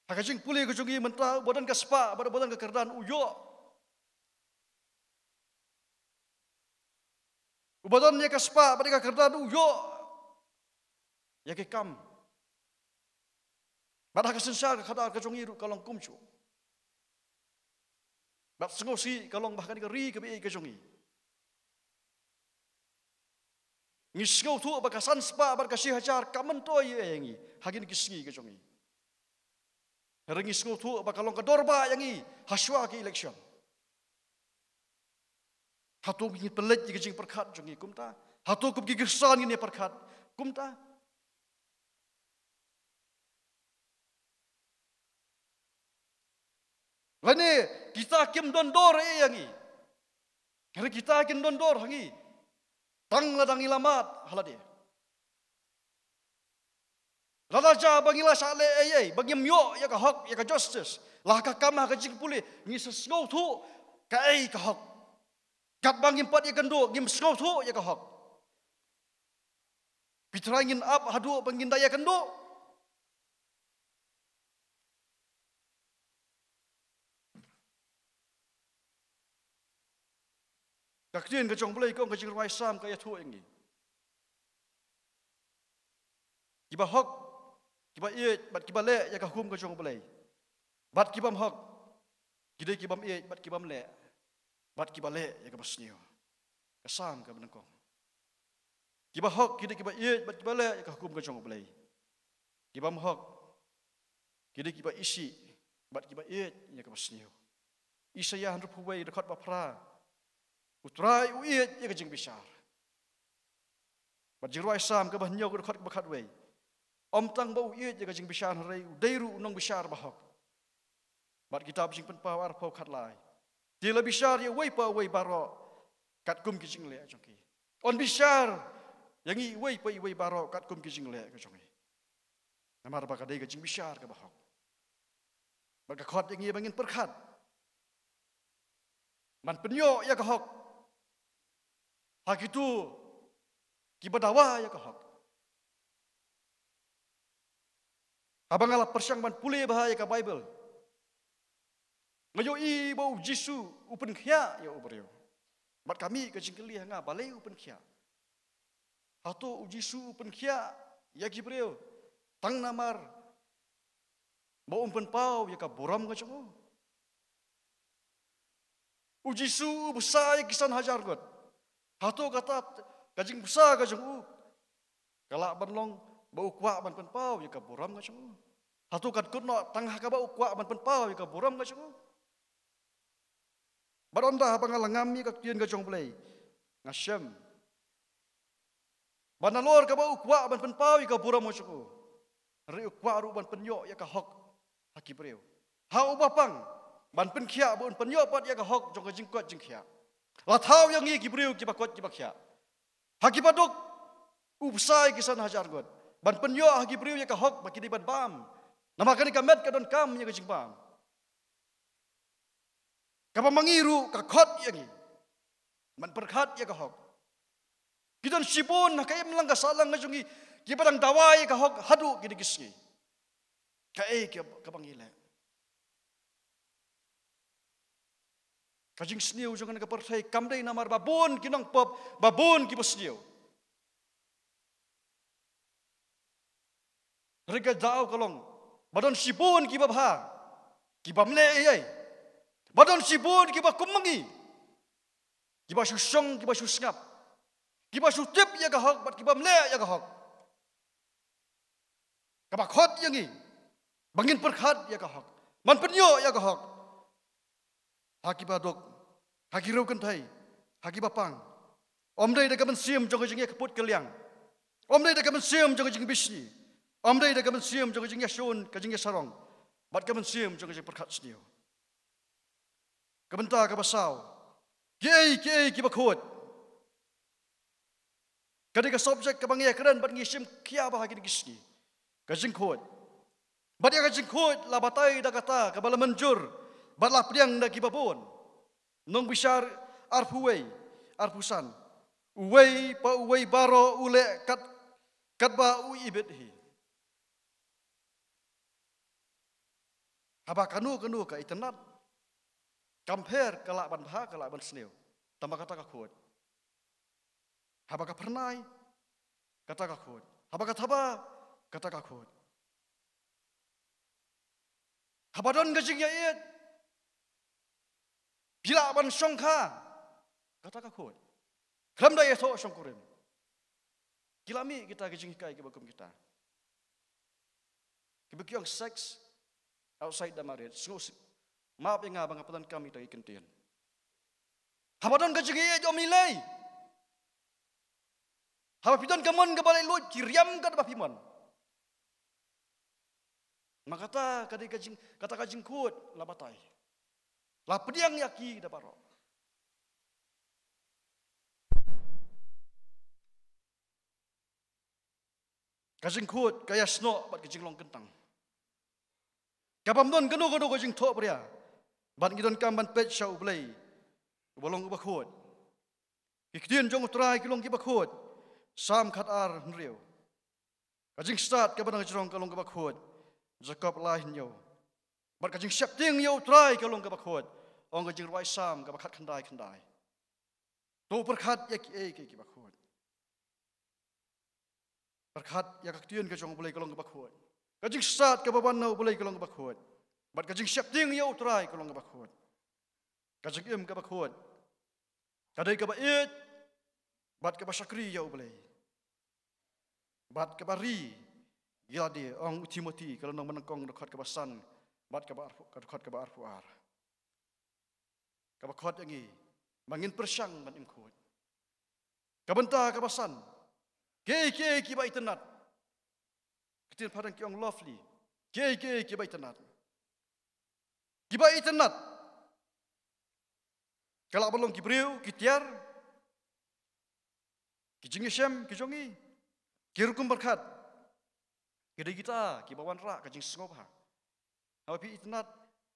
Ha ka jingpule ka jong ngi mynta, uba don ka spah bad uba don ka kyrdan u ïoh. Uba don ïa ka spah bad ïa ka kyrdan u ïoh ïa ki kam. Bad ha ka synshar ka khadar ka jong ngi ruh ka long kumjuh. Bad sngewsih ka long ba ha kane ka ri kaba ïeit ka jong ngi, ngi sngewthuh ba ka san spah bad ka shi hajar kam myntoi ïa ngi ha kine ki sngi ka jong ngi. Hynrei ngi sngewthuh ba ka long ka dor ba ïa ngi ha shuwa ki election. Hato ngin pynleit ïa ka jingpyrkhat jong ngi kumta? Hato kum ki Khristan ngin ïa pyrkhat kumta? Lane kita kim don dor ïa ngi? Hynrei kita kin don dor ha ngi tang lada ngi la mad ha lade. Lada jia ba ngi la shah leh ei ei, ba ngim ïoh ïa ka hok, ïa ka justice, la ha ka kam, ha ka jingpule, ngi sa sngewthuh kaei ka hok. Katba ngim pat ïakynduh, ngim sngewthuh ïa ka hok. Phi trai ngin ap haduh ba ngin da ïakynduh? Ka ktien ka jong U Blei ka ong, ka jingrwai Salm ka ïathuh ïa ngi, kiba hok, kiba ïeit bad kiba leh ïa ka hukum ka jong U Blei. Bad ki bym hok, ki dei ki bym ïeit bad ki bym leh, bad kiba leh ïa kaba sniew. Ka Salm kaba nyngkong. Kiba hok ki dei kiba ïeit bad kiba leh ïa ka hukum ka jong U Blei. Ki bym hok ki dei kiba isih bad kiba ïeit ïa kaba sniew. Isaïah hynriewphew wei, dkhot ba phra. U Trai u ïeit ïa ka jingbishar. Bad Jingrwai Salm kaba hynñiew, dkhot kaba khatwei. Ym tang ba u ïeit ïa ka jingbishar, hynrei u dei ruh u nongbishar ba hok. Bad kitab Jingpynpaw arphew khatlai. Te la bishar ïa uwei pa uwei baroh katkum ki jingleh jong ki. Un bishar ïa ngi uwei pa uwei baroh katkum ki jingleh ka jong ngi. Namar ba ka dei ka jingbishar kaba hok. Bad ka khot ïa ngi ba ngin pyrkhat ban pynïoh ïa ka hok ha kito kiba dawa ïa ka hok. Haba nga la pyrshang ban pule bha ïa ka Baibl, nga ïohi ba U Jisu u pynkhiah ïa u briew. Bad ka mih ka jingkylli ha nga, balei u pynkhiah? Hato u Jisu u pynkhiah ïa ki briew tang namar ba un pynpaw ïa ka burom ka jong u? U Jisu u bsa ïa ki san hajar ngut. Hato kata ka jingbsa ka jong u ka lah ban long ba u kwah ban pynpaw ïa ka burom ka jong u? Hato kan kut noh tang ha kaba u kwah ban pynpaw ïa ka burom ka jong u? Bad ynda haba nga la ngam ïa ka ktien ka jong U Blei, nga shem ba nalor kaba u kwah ban pynpaw ïa ka burom ka jong u, hynrei u kwah ruh ban pynïoh ïa ka hok ha ki briew. Ha uba pang ban pynkhiah, ba un pynïoh pat ïa ka hok jong ka jingkoit jingkhiah. La thaw ïa ngi ki briew kiba koit kiba khiah. Ha kiba duk u bsa ïa ki san hajar ngut ban pynïoh ha ki briew ïa ka hok ba ki dei ban bam. Namar kane ka met ka donkam ïa ka jingbam. Kaba ma ngi ruh ka khot ïa ngi ban pyrkhat ïa ka hok. Ki don shibun ha ka imlang ka sahlang ka jong ngi kiba dang dawa ïa ka hok haduh kine ki sngi. Kaei kaba ngi leh? Ka jingsniew jong kane ka pyrthei kam dei namar ba bun ki nongpop, ba bun kiba sniew. Hynrei ka daw ka long ba don shibun kiba bha, kiba mleh ei ei. Ba don shibun kiba kum ma ngi, kiba shu shong, kiba shu sngap, kiba shu tip ïa ka hok bad kiba mleh ïa ka hok. Kaba khot ïa ngi ba ngin pyrkhat ïa ka hok, ban pynïoh ïa ka hok ha kiba duk, ha ki riew kynthei, ha kiba pang. Ym dei da ka mynsiem jong ka jingïakynduh kylliang, ym dei da ka mynsiem jong ka jingbishni, ym dei da ka mynsiem jong ka jingïashun, ka jingïasarong, bad ka mynsiem jong ka jingpyrkhat sniew. Ka bynta kaba saw, kiei kiei kiba khuid. Ka dei ka subject kaba ngi ïakren bad ngi shim khia bha ha kine ki sngi, ka jingkhuid. Bad ïa ka jingkhuid la batai da kata kaba la mynjur bad la pdiang da kiba bun. Nongbishar arphew wei, arphew san. Uwei pa uwei baroh u leh kat, katba u ibit hi. Haba kano kano ka itynnad, kam pher, ka lah ban bha, ka lah ban sniew, tangba kata ka khuid. Haba ka phyrnai, kata ka khuid. Haba ka thaba, kata ka khuid. Haba don ka jingïaieit, phi lah ban shongkha, kata ka khuid. Khlem da ïathoh shongkurim. Ki la mih kita ki jinghikai kiba kum kita, kiba ki ong sex outside the marriage. Sngewsih, map ïa nga ba nga pyndonkam ita ki kyntien. Haba don ka jingïaieit, ym lei. Haba phi don ka mon kaba leh luid, ki riam katba phi mon. Ma kata ka dei ka jing, kata ka jingkhuid la batai, la pdiang ïa ki da baroh. Ka jingkhuid ka ïasnoh bad ka jinglong kyntang. Ka bym don kano kano ka jingthoh bria, bad ngi donkam ban peit sha U Blei uba long uba khuid. Ki ktien jong U Trai ki long kiba khuid, Salm khatar hynriew. Ka jingstad kaba nang jrong ka long kaba khuid, Jakob lai hynñiew. Bad ka jingsheptieng ïa U Trai ka long kaba khuid, ong ka jingrwai Salm kaba khatkhyndai khyndai. To pyrkhat ïa kiei kiei kiba khuid. Pyrkhat ïa ka ktien ka jong U Blei ka long kaba khuid. Ka jingstad kaba wan na U Blei ka long kaba khuid. Bad ka jingsheptieng ïa U Trai ka long kaba khuid. Ka jingim kaba khuid ka dei kaba ïeit bad kaba shakri ïa U Blei bad kaba ri ïa lade, ong u Timothi ka lynnong ba nyngkong, dkhot kaba san bad kaba arphew, ka dkhot kaba arphew ar. Kaba khot ïa ngi ba ngin pyrshang ban im khuid. Ka bynta kaba san, kiei kiei kiba itynnad. Ka ktien phareng ki ong lovely. Kiei kiei kiba itynnad. Kiba itynnad ka lah ban long ki briew, ki tiar, ki jingïashem ki jong ngi, ki rukom pyrkhat. Ki dei kita kiba wanrah ka jingsngewbha. Haba phi itynnad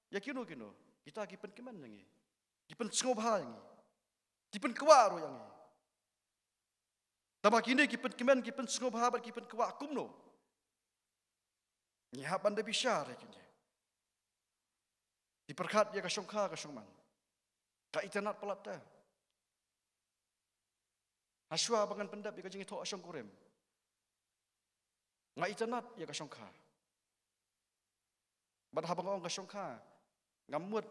ïa kino kino, kita ki pynkmen ïa ngi, ki pynsngewbha ïa ngi, ki pynkwah ruh ïa ngi. Tangba kine ki pynkmen, ki pynsngewbha bad ki pynkwah kumno? Ngi hap ban da bishar ïa kine. Ki pyrkhat ïa ka shongkha ka shongman, ka itynnad palat te. Hashwa ba ngan pyndep ïa ka jingïathoh shongkurim, nga itynnad ïa ka shongkha. Bad haba nga ong ka shongkha, ngam mut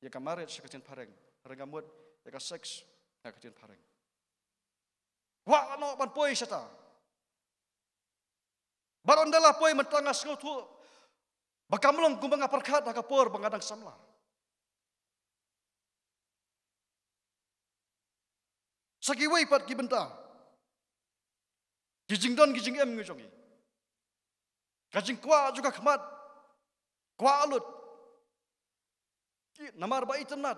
ïa ka marriage ha ka ktien phareng, hynrei nga mut ïa ka sex ha ka ktien phareng. Kwah noh ban poi shata. Bad ynda la poi mynta nga sngewthuh ba kam long kumba nga pyrkhat ha ka por ba nga dang samla. Sa kiwei pat ki bynta, ki jingdon ki jingem ngi jong ngi, ka jingkwah jong ka khmat, kwah lut. Ki, namar ba itynnad.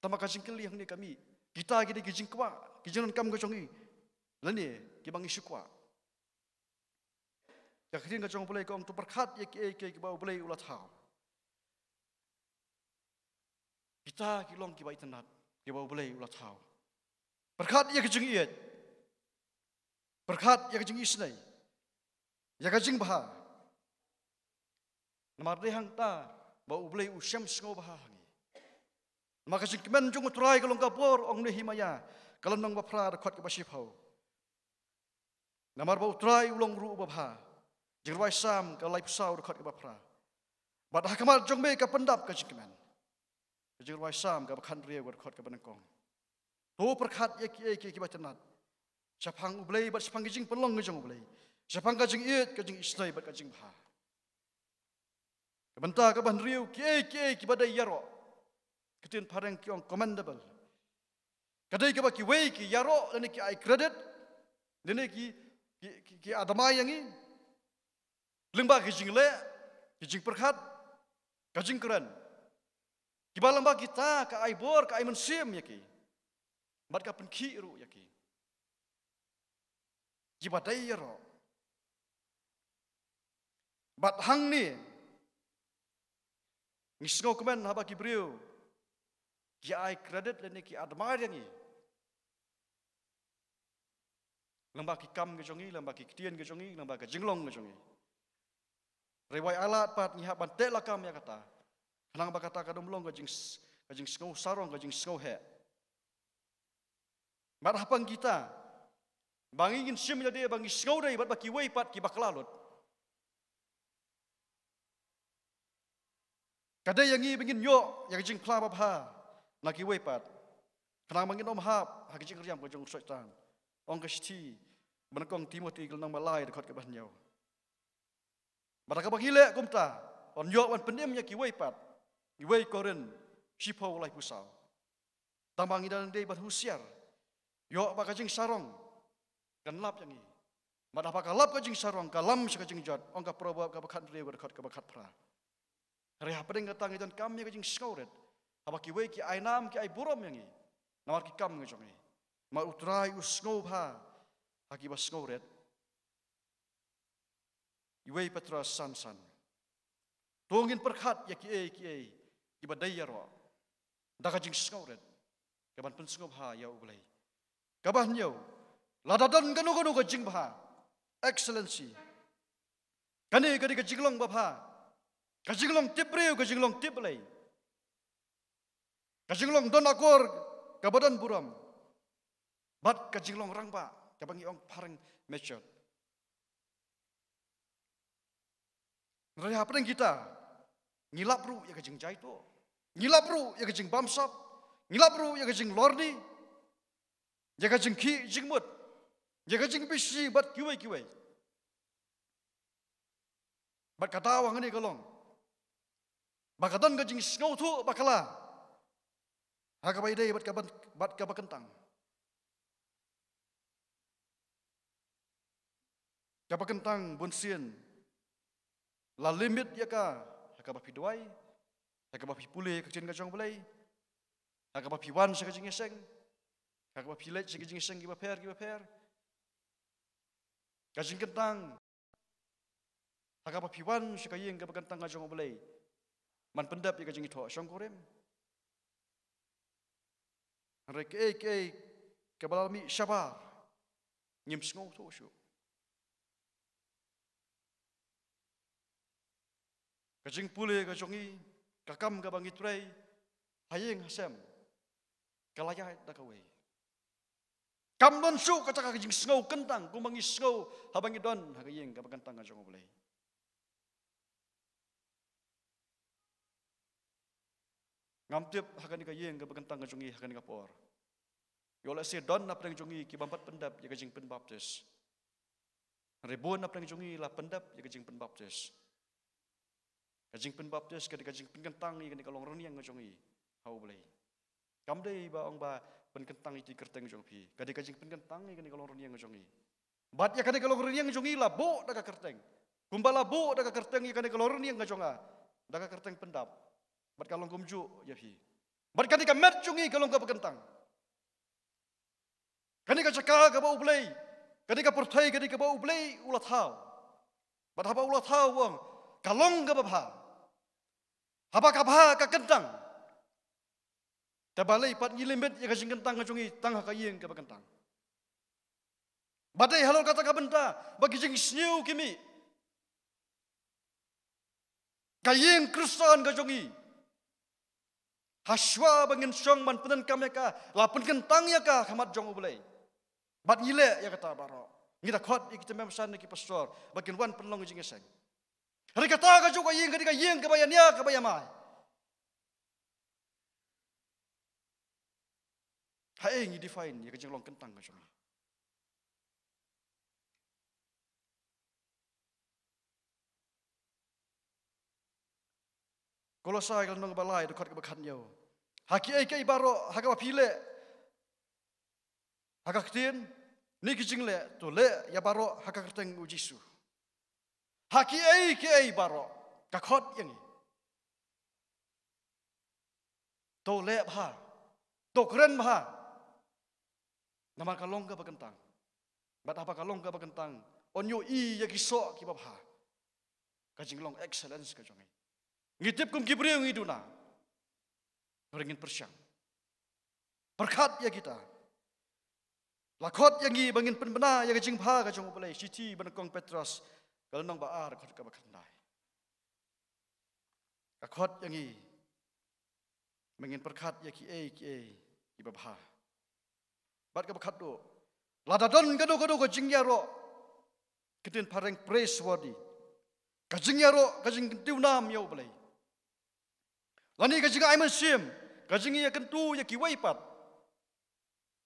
Tangba ka jingkylli hangne ka mih, kita ki dei ki jingkwah, ki jingdonkam ka jong ngi, lane kiba ngi shu kwah? Ka ktien ka jong U Blei ka ong, to pyrkhat ïa kiei kiei kiba U Blei u la thaw. Kita ki long kiba itynnad, kiba U Blei u la thaw. Pyrkhat ïa ka jingïeit. Pyrkhat ïa ka jingisynei, ïa ka jingbha. Namar dei hangta ba U Blei u shem sngewbha ha ngi. Namar ka jingkmen jong U Trai ka long ka bor, ong Nehemia ka lynnong ba phra dkhot kaba shiphew. Namar ba U Trai u long ruh uba bha. Jingrwai Salm ka laiphew saw dkhot kaba phra. Bad ha khmat jong me ka pyndap ka jingkmen. Ka Jingrwai Salm kaba khathynriew ka dkhot kaba nyngkong. To pyrkhat ïa kiei kiei kiba itynnad shaphang U Blei bad shaphang ki jingpynlong ki jong U Blei, shaphang ka jingïeit, ka jingisynei bad ka jingbha. Ka bynta kaba hynriew, kiei kiei kiba dei ïaroh, ka ktien phareng ki ong commendable. Ka dei kaba kiwei ki ïaroh lane ki ai credit, lane ki, ki, ki, ki ai dmai ïa ngi lyngba ki jingleh, ki jingpyrkhat, ka jingkren, kiba lyngba kita ka ai bor, ka ai mynsiem ïa ki, bad ka pynkhih ruh ïa ki. Kiba dei ïaroh. Bad hangne ngi sngewkmen haba ki briew ki ai credit lane ki admire ïa ngi lyngba ki kam ki jong ngi, lyngba ki ktien ki jong ngi, lyngba ka jinglong ki jong ngi. Hynrei wat ai lad pat ngi hap ban teh lakam ïa kata, khnang ba kata kam long ka jing, ka jingsngew sarong, ka jingsngew heh. Bad hapdeng kita, ba ngi ngin shim ïa lade ba ngi sngewdei bad ba kiwei pat ki bakla lut, ka dei ïa ngi ba ngin ïoh ïa ka jingphla babha na kiwei pat, khnang ba ngin ym hap ha ka jingriam ka jong u Soitan. Ong ka shithi ba nyngkong Timothy ka lynnong ba lai dkhot kaba hynñiew. Bad da kaba ngi leh kumta, yn ïoh ban pynim ïa kiwei pat. Iwei Korinth shiphew laiphew saw. Tangba ngi dang dei ban husiar, ïoh ba ka jingsarong kan lap ïa ngi. Bad haba ka lap ka jingsarong, ka lam sha ka jingjot, ong ka Proverb kaba khathynriew ka dkhot kaba khatphra. Hynrei hapdeng kata ngi donkam ïa ka jingsngewrit, haba kiwei ki ai nam, ki ai burom ïa ngi namar ki kam ki jong ngi. Namar U Trai u sngewbha ha kiba sngewrit. Iwei Petros san san. To ngin pyrkhat ïa kiei kiei kiba dei ïaroh da ka jingsngewrit, kaban pynsngewbha ïa U Blei. Kaba hynñiew, lada don kano kano ka jingbha, excellency, kane ka dei ka jinglong babha, ka jinglong tip briew, ka jinglong tip Blei, ka jinglong don akor kaba don burom, bad ka jinglong rangbah, kaba ngi ong phareng matured. Hynrei hapdeng kita, ngi lap ruh ïa ka jingjaituh, ngi lap ruh ïa ka jingbamsap, ngi lap ruh ïa ka jinglorni, ïa ka jingkhih jingmut, ïa ka jingbishni bad kiwei kiwei. Bad ka daw hangne ka long ba ka don ka jingsngewthuh bakla ha kaba ïadei bad kaba, bad kaba kyntang. Kaba kyntang bunsien la limit ïa ka ha kaba phi duwai, ha kaba phi pule ka ktien ka jong U Blei, ha kaba phi wan sha ka jingïaseng, ha kaba phi leit sha ka jingïaseng kiba pher kiba pher. Ka jingkyntang ha kaba phi wan sha ka ïing kaba kyntang ka jong U Blei, ban pyndep ïa ka jingïathoh shongkurim. Hynrei kaei kaei kaba la mih shabar, ngim sngewthuh shuh. Ka jingpule ka jong ngi, ka kam kaba ngi trei ha ïing ha sem, ka la ïaid da kawei. Kam don shuh kata ka jingsngew kyntang kumba ngi sngew haba ngi don ha ka ïing kaba kyntang ka jong U Blei. Ngam tip ha kane ka ïing kaba kyntang ka jong ngi ha kane ka por, ïoh lehse don na pdeng jong ngi ki bym pat pyndep ïa ka jingpynbaptis. Hynrei bun na pdeng jong ngi la pyndep ïa ka jingpynbaptis. Ka jingpynbaptis ka dei ka jingpynkyntang ïa kane ka long rynïeng ka jong ngi ha U Blei. Kam dei ba ong ba pynkyntang ïa ki kyrteng jong phi. Ka dei ka jingpynkyntang ïa kane ka long rynïeng ka jong ngi. Bad ïa kane ka long rynïeng jong ngi la buh da ka kyrteng. Kumba la buh da ka kyrteng ïa kane ka long rynïeng ka jong nga da ka kyrteng pyndap, bad ka long kumjuh ïa phi. Bad kane ka met jong ngi ka long kaba kyntang. Kane ka jaka kaba U Blei, kane ka pyrthei, kane kaba U Blei u la thaw. Bad haba u la thaw u ong ka long kaba bha. Haba ka bha ka kyntang. Te balei pat ngi limit ïa ka jingkyntang ka jong ngi tang ha ka ïing kaba kyntang? Ba dei halor kata ka bynta ba ki jingsniew ki mih. Ka ïing Khristan ka jong ngi, hashwa ba ngin shong ban pyndonkam ïa ka, la pynkyntang ïa ka ha khmat jong U Blei. Bad ngi leh ïa kata baroh. Ngi da khot ïa ki tymmen basan na ki pastor ba kin wan pynlong ïa ka jingïaseng. Hynrei kata ka jong ka ïing ka dei ka ïing kaba ïania kaba ïamai. Haei ngi define ïa ka jinglong kyntang ka jong ngi? Kolosai ka lynnong ba lai, dkhot kaba khathynñiew. Ha kiei kiei baroh ha kaba phi leh ha ka ktien ne ki jingleh, to leh ïa baroh ha ka kyrteng U Jisu. Ha kiei kiei baroh, ka khot ïa ngi. To leh bha, to kren bha. Namar ka long kaba kyntang. Bad haba ka long kaba kyntang, yn ïohi ïa ki soh kiba bha. Ka jinglong excellence ka jong ngi. Ngi tip kum ki briew ngi duna, hynrei ngin pyrshang. Pyrkhat ïa kita. La khot ïa ngi ba ngin pynbna ïa ka jingbha ka jong U Blei. Shithi ba nyngkong Petros ka lynnong ba ar, dkhot kaba khatkhyndai. Ka khot ïa ngi ba ngin pyrkhat ïa kiei kiei kiba bha. Bad kaba khatduh, lada don kano kano ka jingïaroh, ka ktien phareng praiseworthy, ka jingïaroh, ka jingkyntiew nam ïa U Blei, lane ka jingai mynsiem, ka jingïakyntu ïa kiwei pat,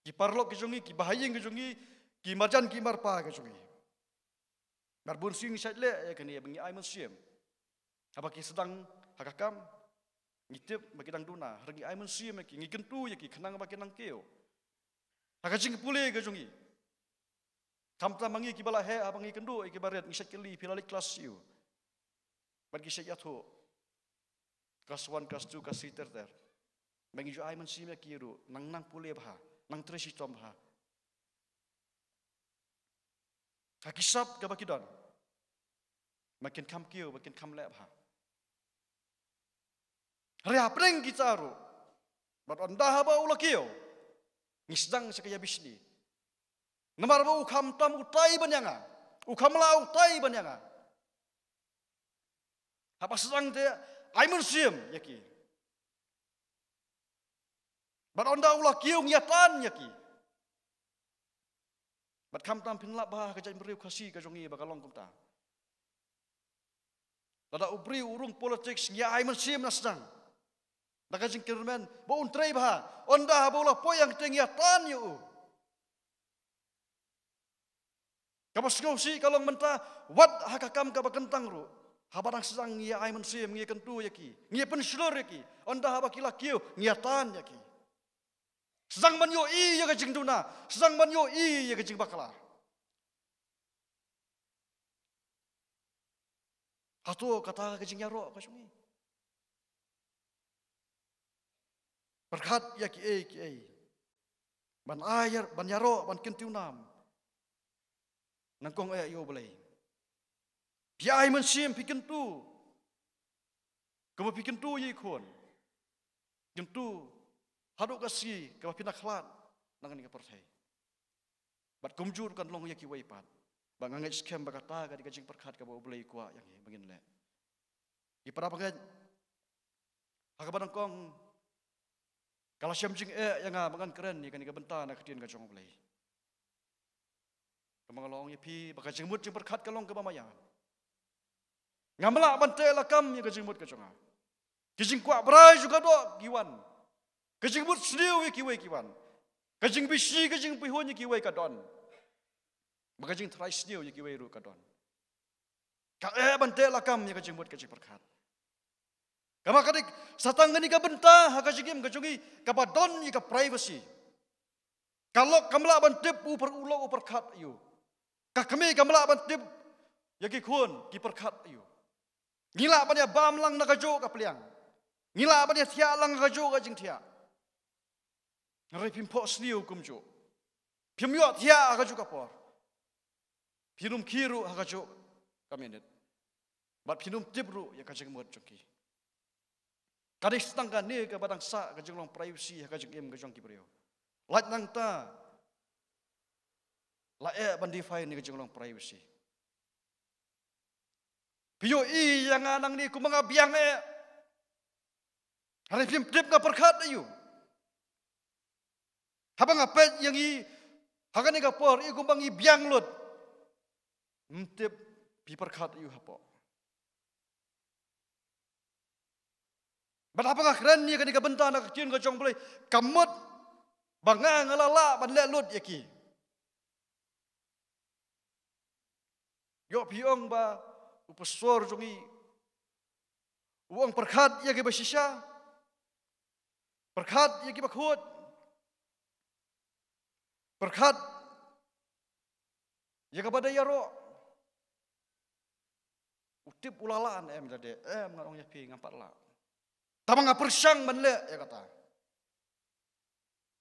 ki paralok ki jong ngi, ki bahaïing ki jong ngi, ki marjan ki marpa ki jong ngi. Namar bun sien ngi shait leh ïa kane ba ngi ai mynsiem. Haba ki sdang ha ka kam, ngi tip ba ki dang duna, hynrei ngi ai mynsiem ïa ki, ngi kyntu ïa ki khnang ba kin nang kiew ha ka jingpule ka jong ngi. Khamtam ma ngi kiba la heh, haba ngi kynduh ïa ki barit, ngi shait kylli, phi la leit klas sha ïu? Bad ki shait ïathuh, klas one, klas two, klas three ter ter. Ba ngi ju ai mynsiem ïa ki ruh, nang nang pule bha, nang trei shitom bha. Ha ki sap kaba ki don, ba kin kham kiew, ba kin kham leh bha. Hynrei hapdeng kita ruh, bad ynda haba u la kiew, ngi sdang sa ka ïa bishni. Namar ba u khamtam utai ban ïa nga, u kham lah utai ban ïa nga. Haba sdang te, ai mynsiem ïa ki. Bad ynda u la kiew ngi ïa tan ïa ki. Bad khamtam phin lap bha ha ka jaitbynriew Khasi ka jong ngi ba ka long kumta. Lada u briew u rung politics ngi ïa ai mynsiem na sdang, da ka jingkyrmen ba un trei bha. Ynda haba u la poi hangta ngi ïa tan ïa u. Kaba sngewsih ka long mynta, wat ha ka kam kaba kyntang ruh, haba dang sdang ngi ïa ai mynsiem, ngi ïa kyntu ïa ki, ngi ïa pynshlur ïa ki. Ynda haba ki la kiew ngi ïa tan ïa ki. Sdang ban ïohi ïa ka jingduna, sdang ban ïohi ïa ka jingbakla. Hato kata ka jingïaroh ka jong ngi? Pyrkhat ïa kiei kiei ban ai, ban ïaroh, ban kyntiew nam. Nyngkong eh ïa U Blei. Phi ai mynsiem, phi kyntu. Kumba phi kyntu ïa i khun, kyntu haduh ka sngi kaba phin da khlad na kane ka pyrthei. Bad kumjuh kan long ïa kiwei pat. Ba nga ngeit skhem ba kata ka dei ka jingpyrkhat kaba U Blei u kwah ïa ngi ba ngin leh. Ki para bangeit, ha kaba nyngkong, ka la shem jingeh ïa nga ba ngan kren ïa kane ka bynta na ka ktien ka jong U Blei. Kumba nga la ong ïa phi ba ka jingmut jingpyrkhat ka long kaba maïan. Ngam lah ban teh lakam ïa ka jingmut ka jong nga. Ki jingkwah brai jong ka doh ki wan. Ka jingmut sniew ïa kiwei ki wan. Ka jingbishni ka jingpyrhuh ïa kiwei ka don. Ba ka jingtharai sniew ïa kiwei ruh ka don. Ka eh ban teh lakam ïa ka jingmut ka jingpyrkhat. Kaba ka dik sa tang kane ka bynta ha ka jingim ka jong ngi kaba don ïa ka privacy. Ka lok kam lah ban tip u pyrkhat, u lok u pyrkhat ïa u. Ka kmie kam lah ban tip ïa ki khun ki pyrkhat ïa u. Ngi lah ban ïa bam lang na kajuh ka pliang. Ngi lah ban ïa thiah lang na kajuh ka jingthiah. Hynrei phim phohsniew kumjuh. Phim ïohthiah ha kajuh ka por. Phin ym khie ruh ha kajuh ka minit. Bad phin ym tip ruh ïa ka jingmut jong ki. Ka dei sa tang kane kaba dang sah ka jinglong privacy ha ka jingim ka jong ki briew. Lait nangta la eh ban define ïa ka jinglong privacy. Phi ïohi ïa nga nangne kumba nga biang eh. Hynrei phim tip nga pyrkhat ïa u. Haba nga peit ïa ngi ha kane ka por ïa kumba ngi biang lut. Phim tip phi pyrkhat ïa u hapoh. Bad haba nga kren ïa kane ka bynta na ka ktien ka jong U Blei, ka mut ba nga nga la lah ban leh lut ïa ki. Ïoh phi ong ba u pastor jong ngi u ong pyrkhat ïa kiba shisha, pyrkhat ïa kiba khuid, pyrkhat ïa kaba dei ïaroh. U tip u la lah ne em lade? Em, ngan ong ïa phi, ngam pat lah. Tangba nga pyrshang ban leh ïa kata.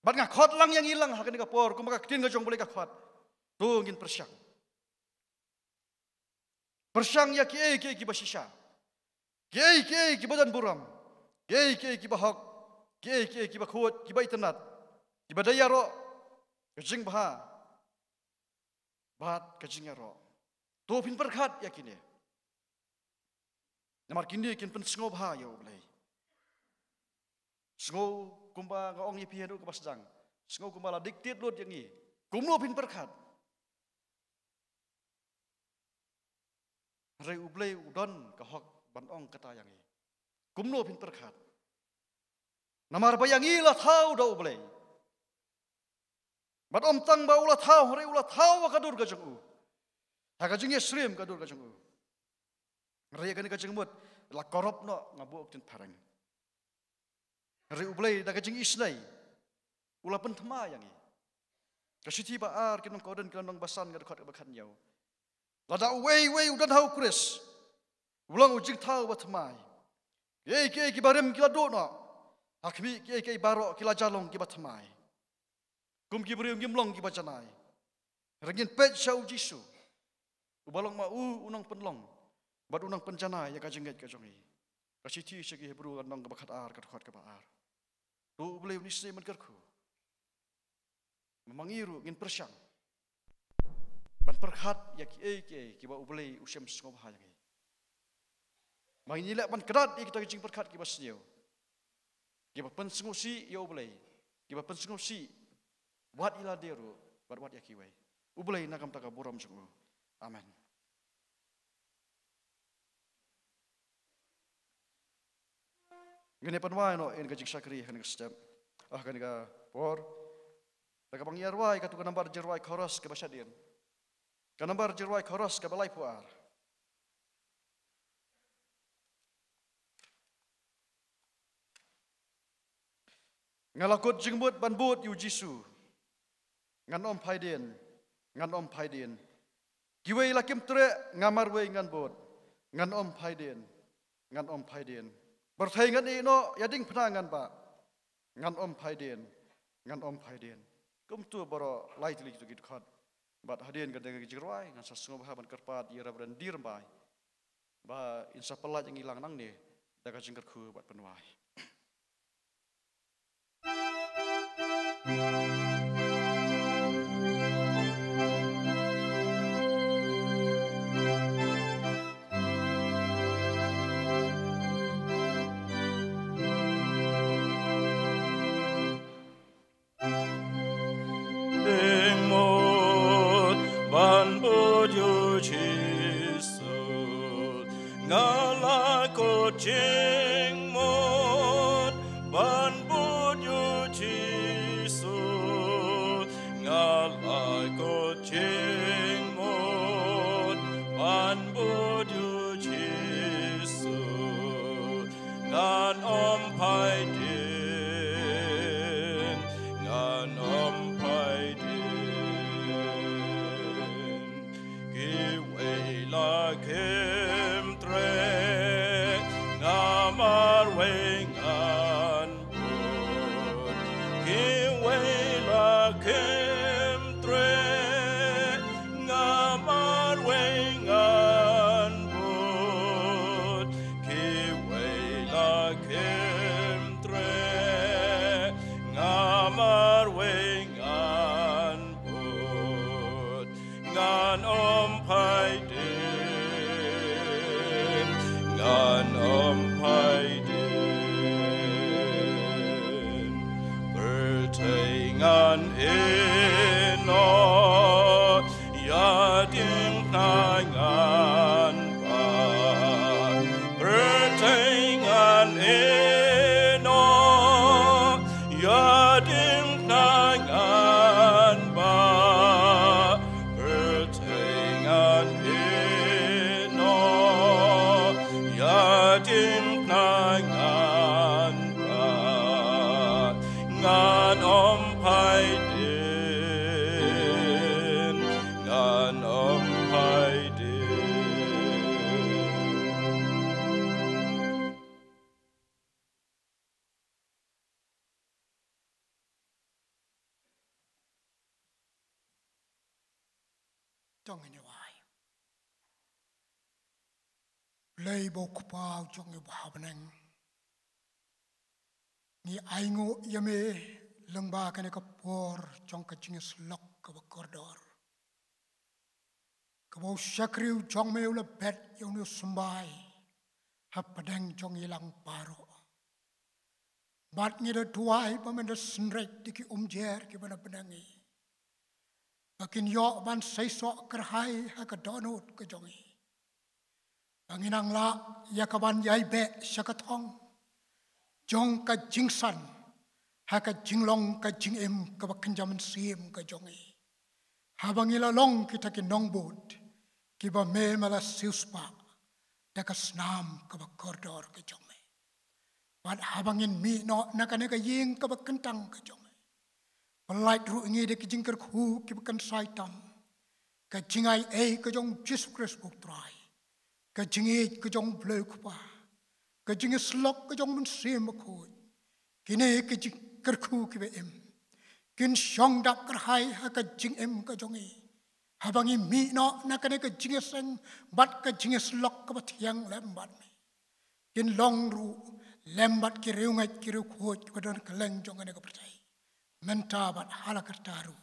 Bad nga khot lang ïa ngi lang ha kane ka por kumba ka ktien ka jong U Blei ka khot. To ngin pyrshang. Pyrshang ïa kiei kiei kiba shisha, kiei kiei kiba don burom, kiei kiei kiba hok, kiei kiei kiba khuid, kiba itynnad, kiba dei ïaroh, ka jingbha bad ka jingïaroh. To phin pyrkhat ïa kine. Namar kine kin pynsngewbha ïa U Blei. Sngew kumba nga ong ïa phi haduh kaba sdang. Sngew kumba la dictate lut ïa ngi. Kumno phin pyrkhat? Hynrei U Blei u don ka hok ban ong kata ïa ngi. Kumno phin pyrkhat? Namar ba ïa ngi la thaw da U Blei. Bad ym tang ba u la thaw, hynrei u la thaw ha ka dur ka jong u. Ha ka jingïasyriem ka dur ka jong u. Hynrei ïa kane ka jingmut la korop noh, nga buh ktien phareng. Hynrei U Blei da ka jingisynei u la pynthma ïa ngi. Ka shithi ba ar Ki Nongkorinth, ka lynnong ba san, ka dkhot kaba khathynñiew. Lada uwei uwei u don ha U Khrist, u long u jingthaw ba thymmai. Kiei kiei kiba rim ki la duh noh. Ha khmih, kiei kiei baroh ki la jia long kiba thymmai. Kum ki briew ngim long kiba janai. Hynrei ngin peit sha U Jisu, uba long ma u u nongpynlong bad u nongpynjanai ïa ka jingngeit ka jong ngi. Ka shithi sha ki Hebru, ka lynnong kaba khatar, ka dkhot kaba ar. To U Blei un isynei ban kyrkhu. Ma ngi ruh ngin pyrshang ban pyrkhat ïa kiei kiei kiba U Blei u shem sngewbha ïa ngi. Ma ngi leh ban kyrkhu ïa kita ki jingpyrkhat kiba sniew, kiba pynsngewsih ïa U Blei, kiba pynsngewsih wat ïa lade ruh bad wat ïa kiwei. U Blei un ai kumta ka burom jong u. Amen. Ngin ïa pynwai noh ïa ka jingshakri ha kane ka step, ha kane ka por, da kaba ngi ïa rwai katto ka nambar jingrwai chorus kaba shadien. Ka nambar jingrwai chorus kaba laiphew ar. Nga la kut jingmut ban bud ïa U Jisu. Ngan ym phai dien, ngan ym phai dien. Kiwei la kim treh, nga marwei ngan bud. Ngan ym phai dien, ngan ym phai dien. Pyrthei ngan ïeh noh, ïa diengphna ngan bah. Ngan ym phai dien, ngan ym phai dien. Kumta baroh lai tylli kito ki dkhot. Bad hadien ka dei ka jingrwai, ngan sa sngewbha ban kyrpad ïa Reverend D. Rymbai ba in sa pynlait ïa ngi lang nangne da ka jingkyrkhu bad pynwai. Nga la kut jingmut ban bud ïa u Jisu. Nga la kut jingmut ban bud ïa u Jisu. Ngan ym phai dien, ngan ym phai dien. Kiwei la kim treh, nga marwei ngan bud. Kiwei la kim treh, nga marwei ngan bud. Kiwei la kim treh, nga marwei ngan bud. Ngan ym phai dien, ngan ym phai dien. Pyrthei ngan ïeh noh, ïa diengphna ngan bah. Pyrthei ngan ïeh noh, ïa diengphna ngan bah. Pyrthei ngan ïeh noh, ïa diengphna ngan bah. Ngan ym phai dien, ngan ym phai dien. To ngin ïa wai. Blei ba u Kpa u jong ngi uba ha bneng, ngi ainguh ïa me lyngba kane ka por jong ka jingïasyllok kaba kordor, kaba u shakri u jong me u la bet ïa une u symbai hapdeng jong ngi lang baroh. Bad ngi da duwai ba men da synreit da ki umjer kiba na bneng ngi, ba kin ïoh ban seisoh kyrhai ha ka dohnud ka jong ngi, ba ngin nang lah ïa ka ban ïai beh sha ka thong jong ka jingsan ha ka jinglong ka jingim kaba kynja mynsiem ka jong ngi, haba ngi la long kita ki nongbud kiba me me la siewspah da ka snam kaba kordor ka jong me. Bad haba ngin mih noh na kane ka ïing kaba kyntang ka jong me, pyllait ruh ïa ngi da ki jingkyrkhu kiba kynsai tam, ka jingai ei ka jong Jisu Khrist u Trai, ka jingïeit ka jong Blei u Kpa, ka jingïasyllok ka jong Mynsiem Bakhuid. Kine ki jingkyrkhu kiba im kin shong dap kyrhai ha ka jingim ka jong ngi, haba ngi mih noh na kane ka jingïaseng bad ka jingïasyllok kaba thiang lem bad me. Kin long ruh lem bad ki riewngeit ki riewkhuid kiba don kylleng jong kane ka pyrthei, mynta bad ha la karta ruh.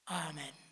Amen.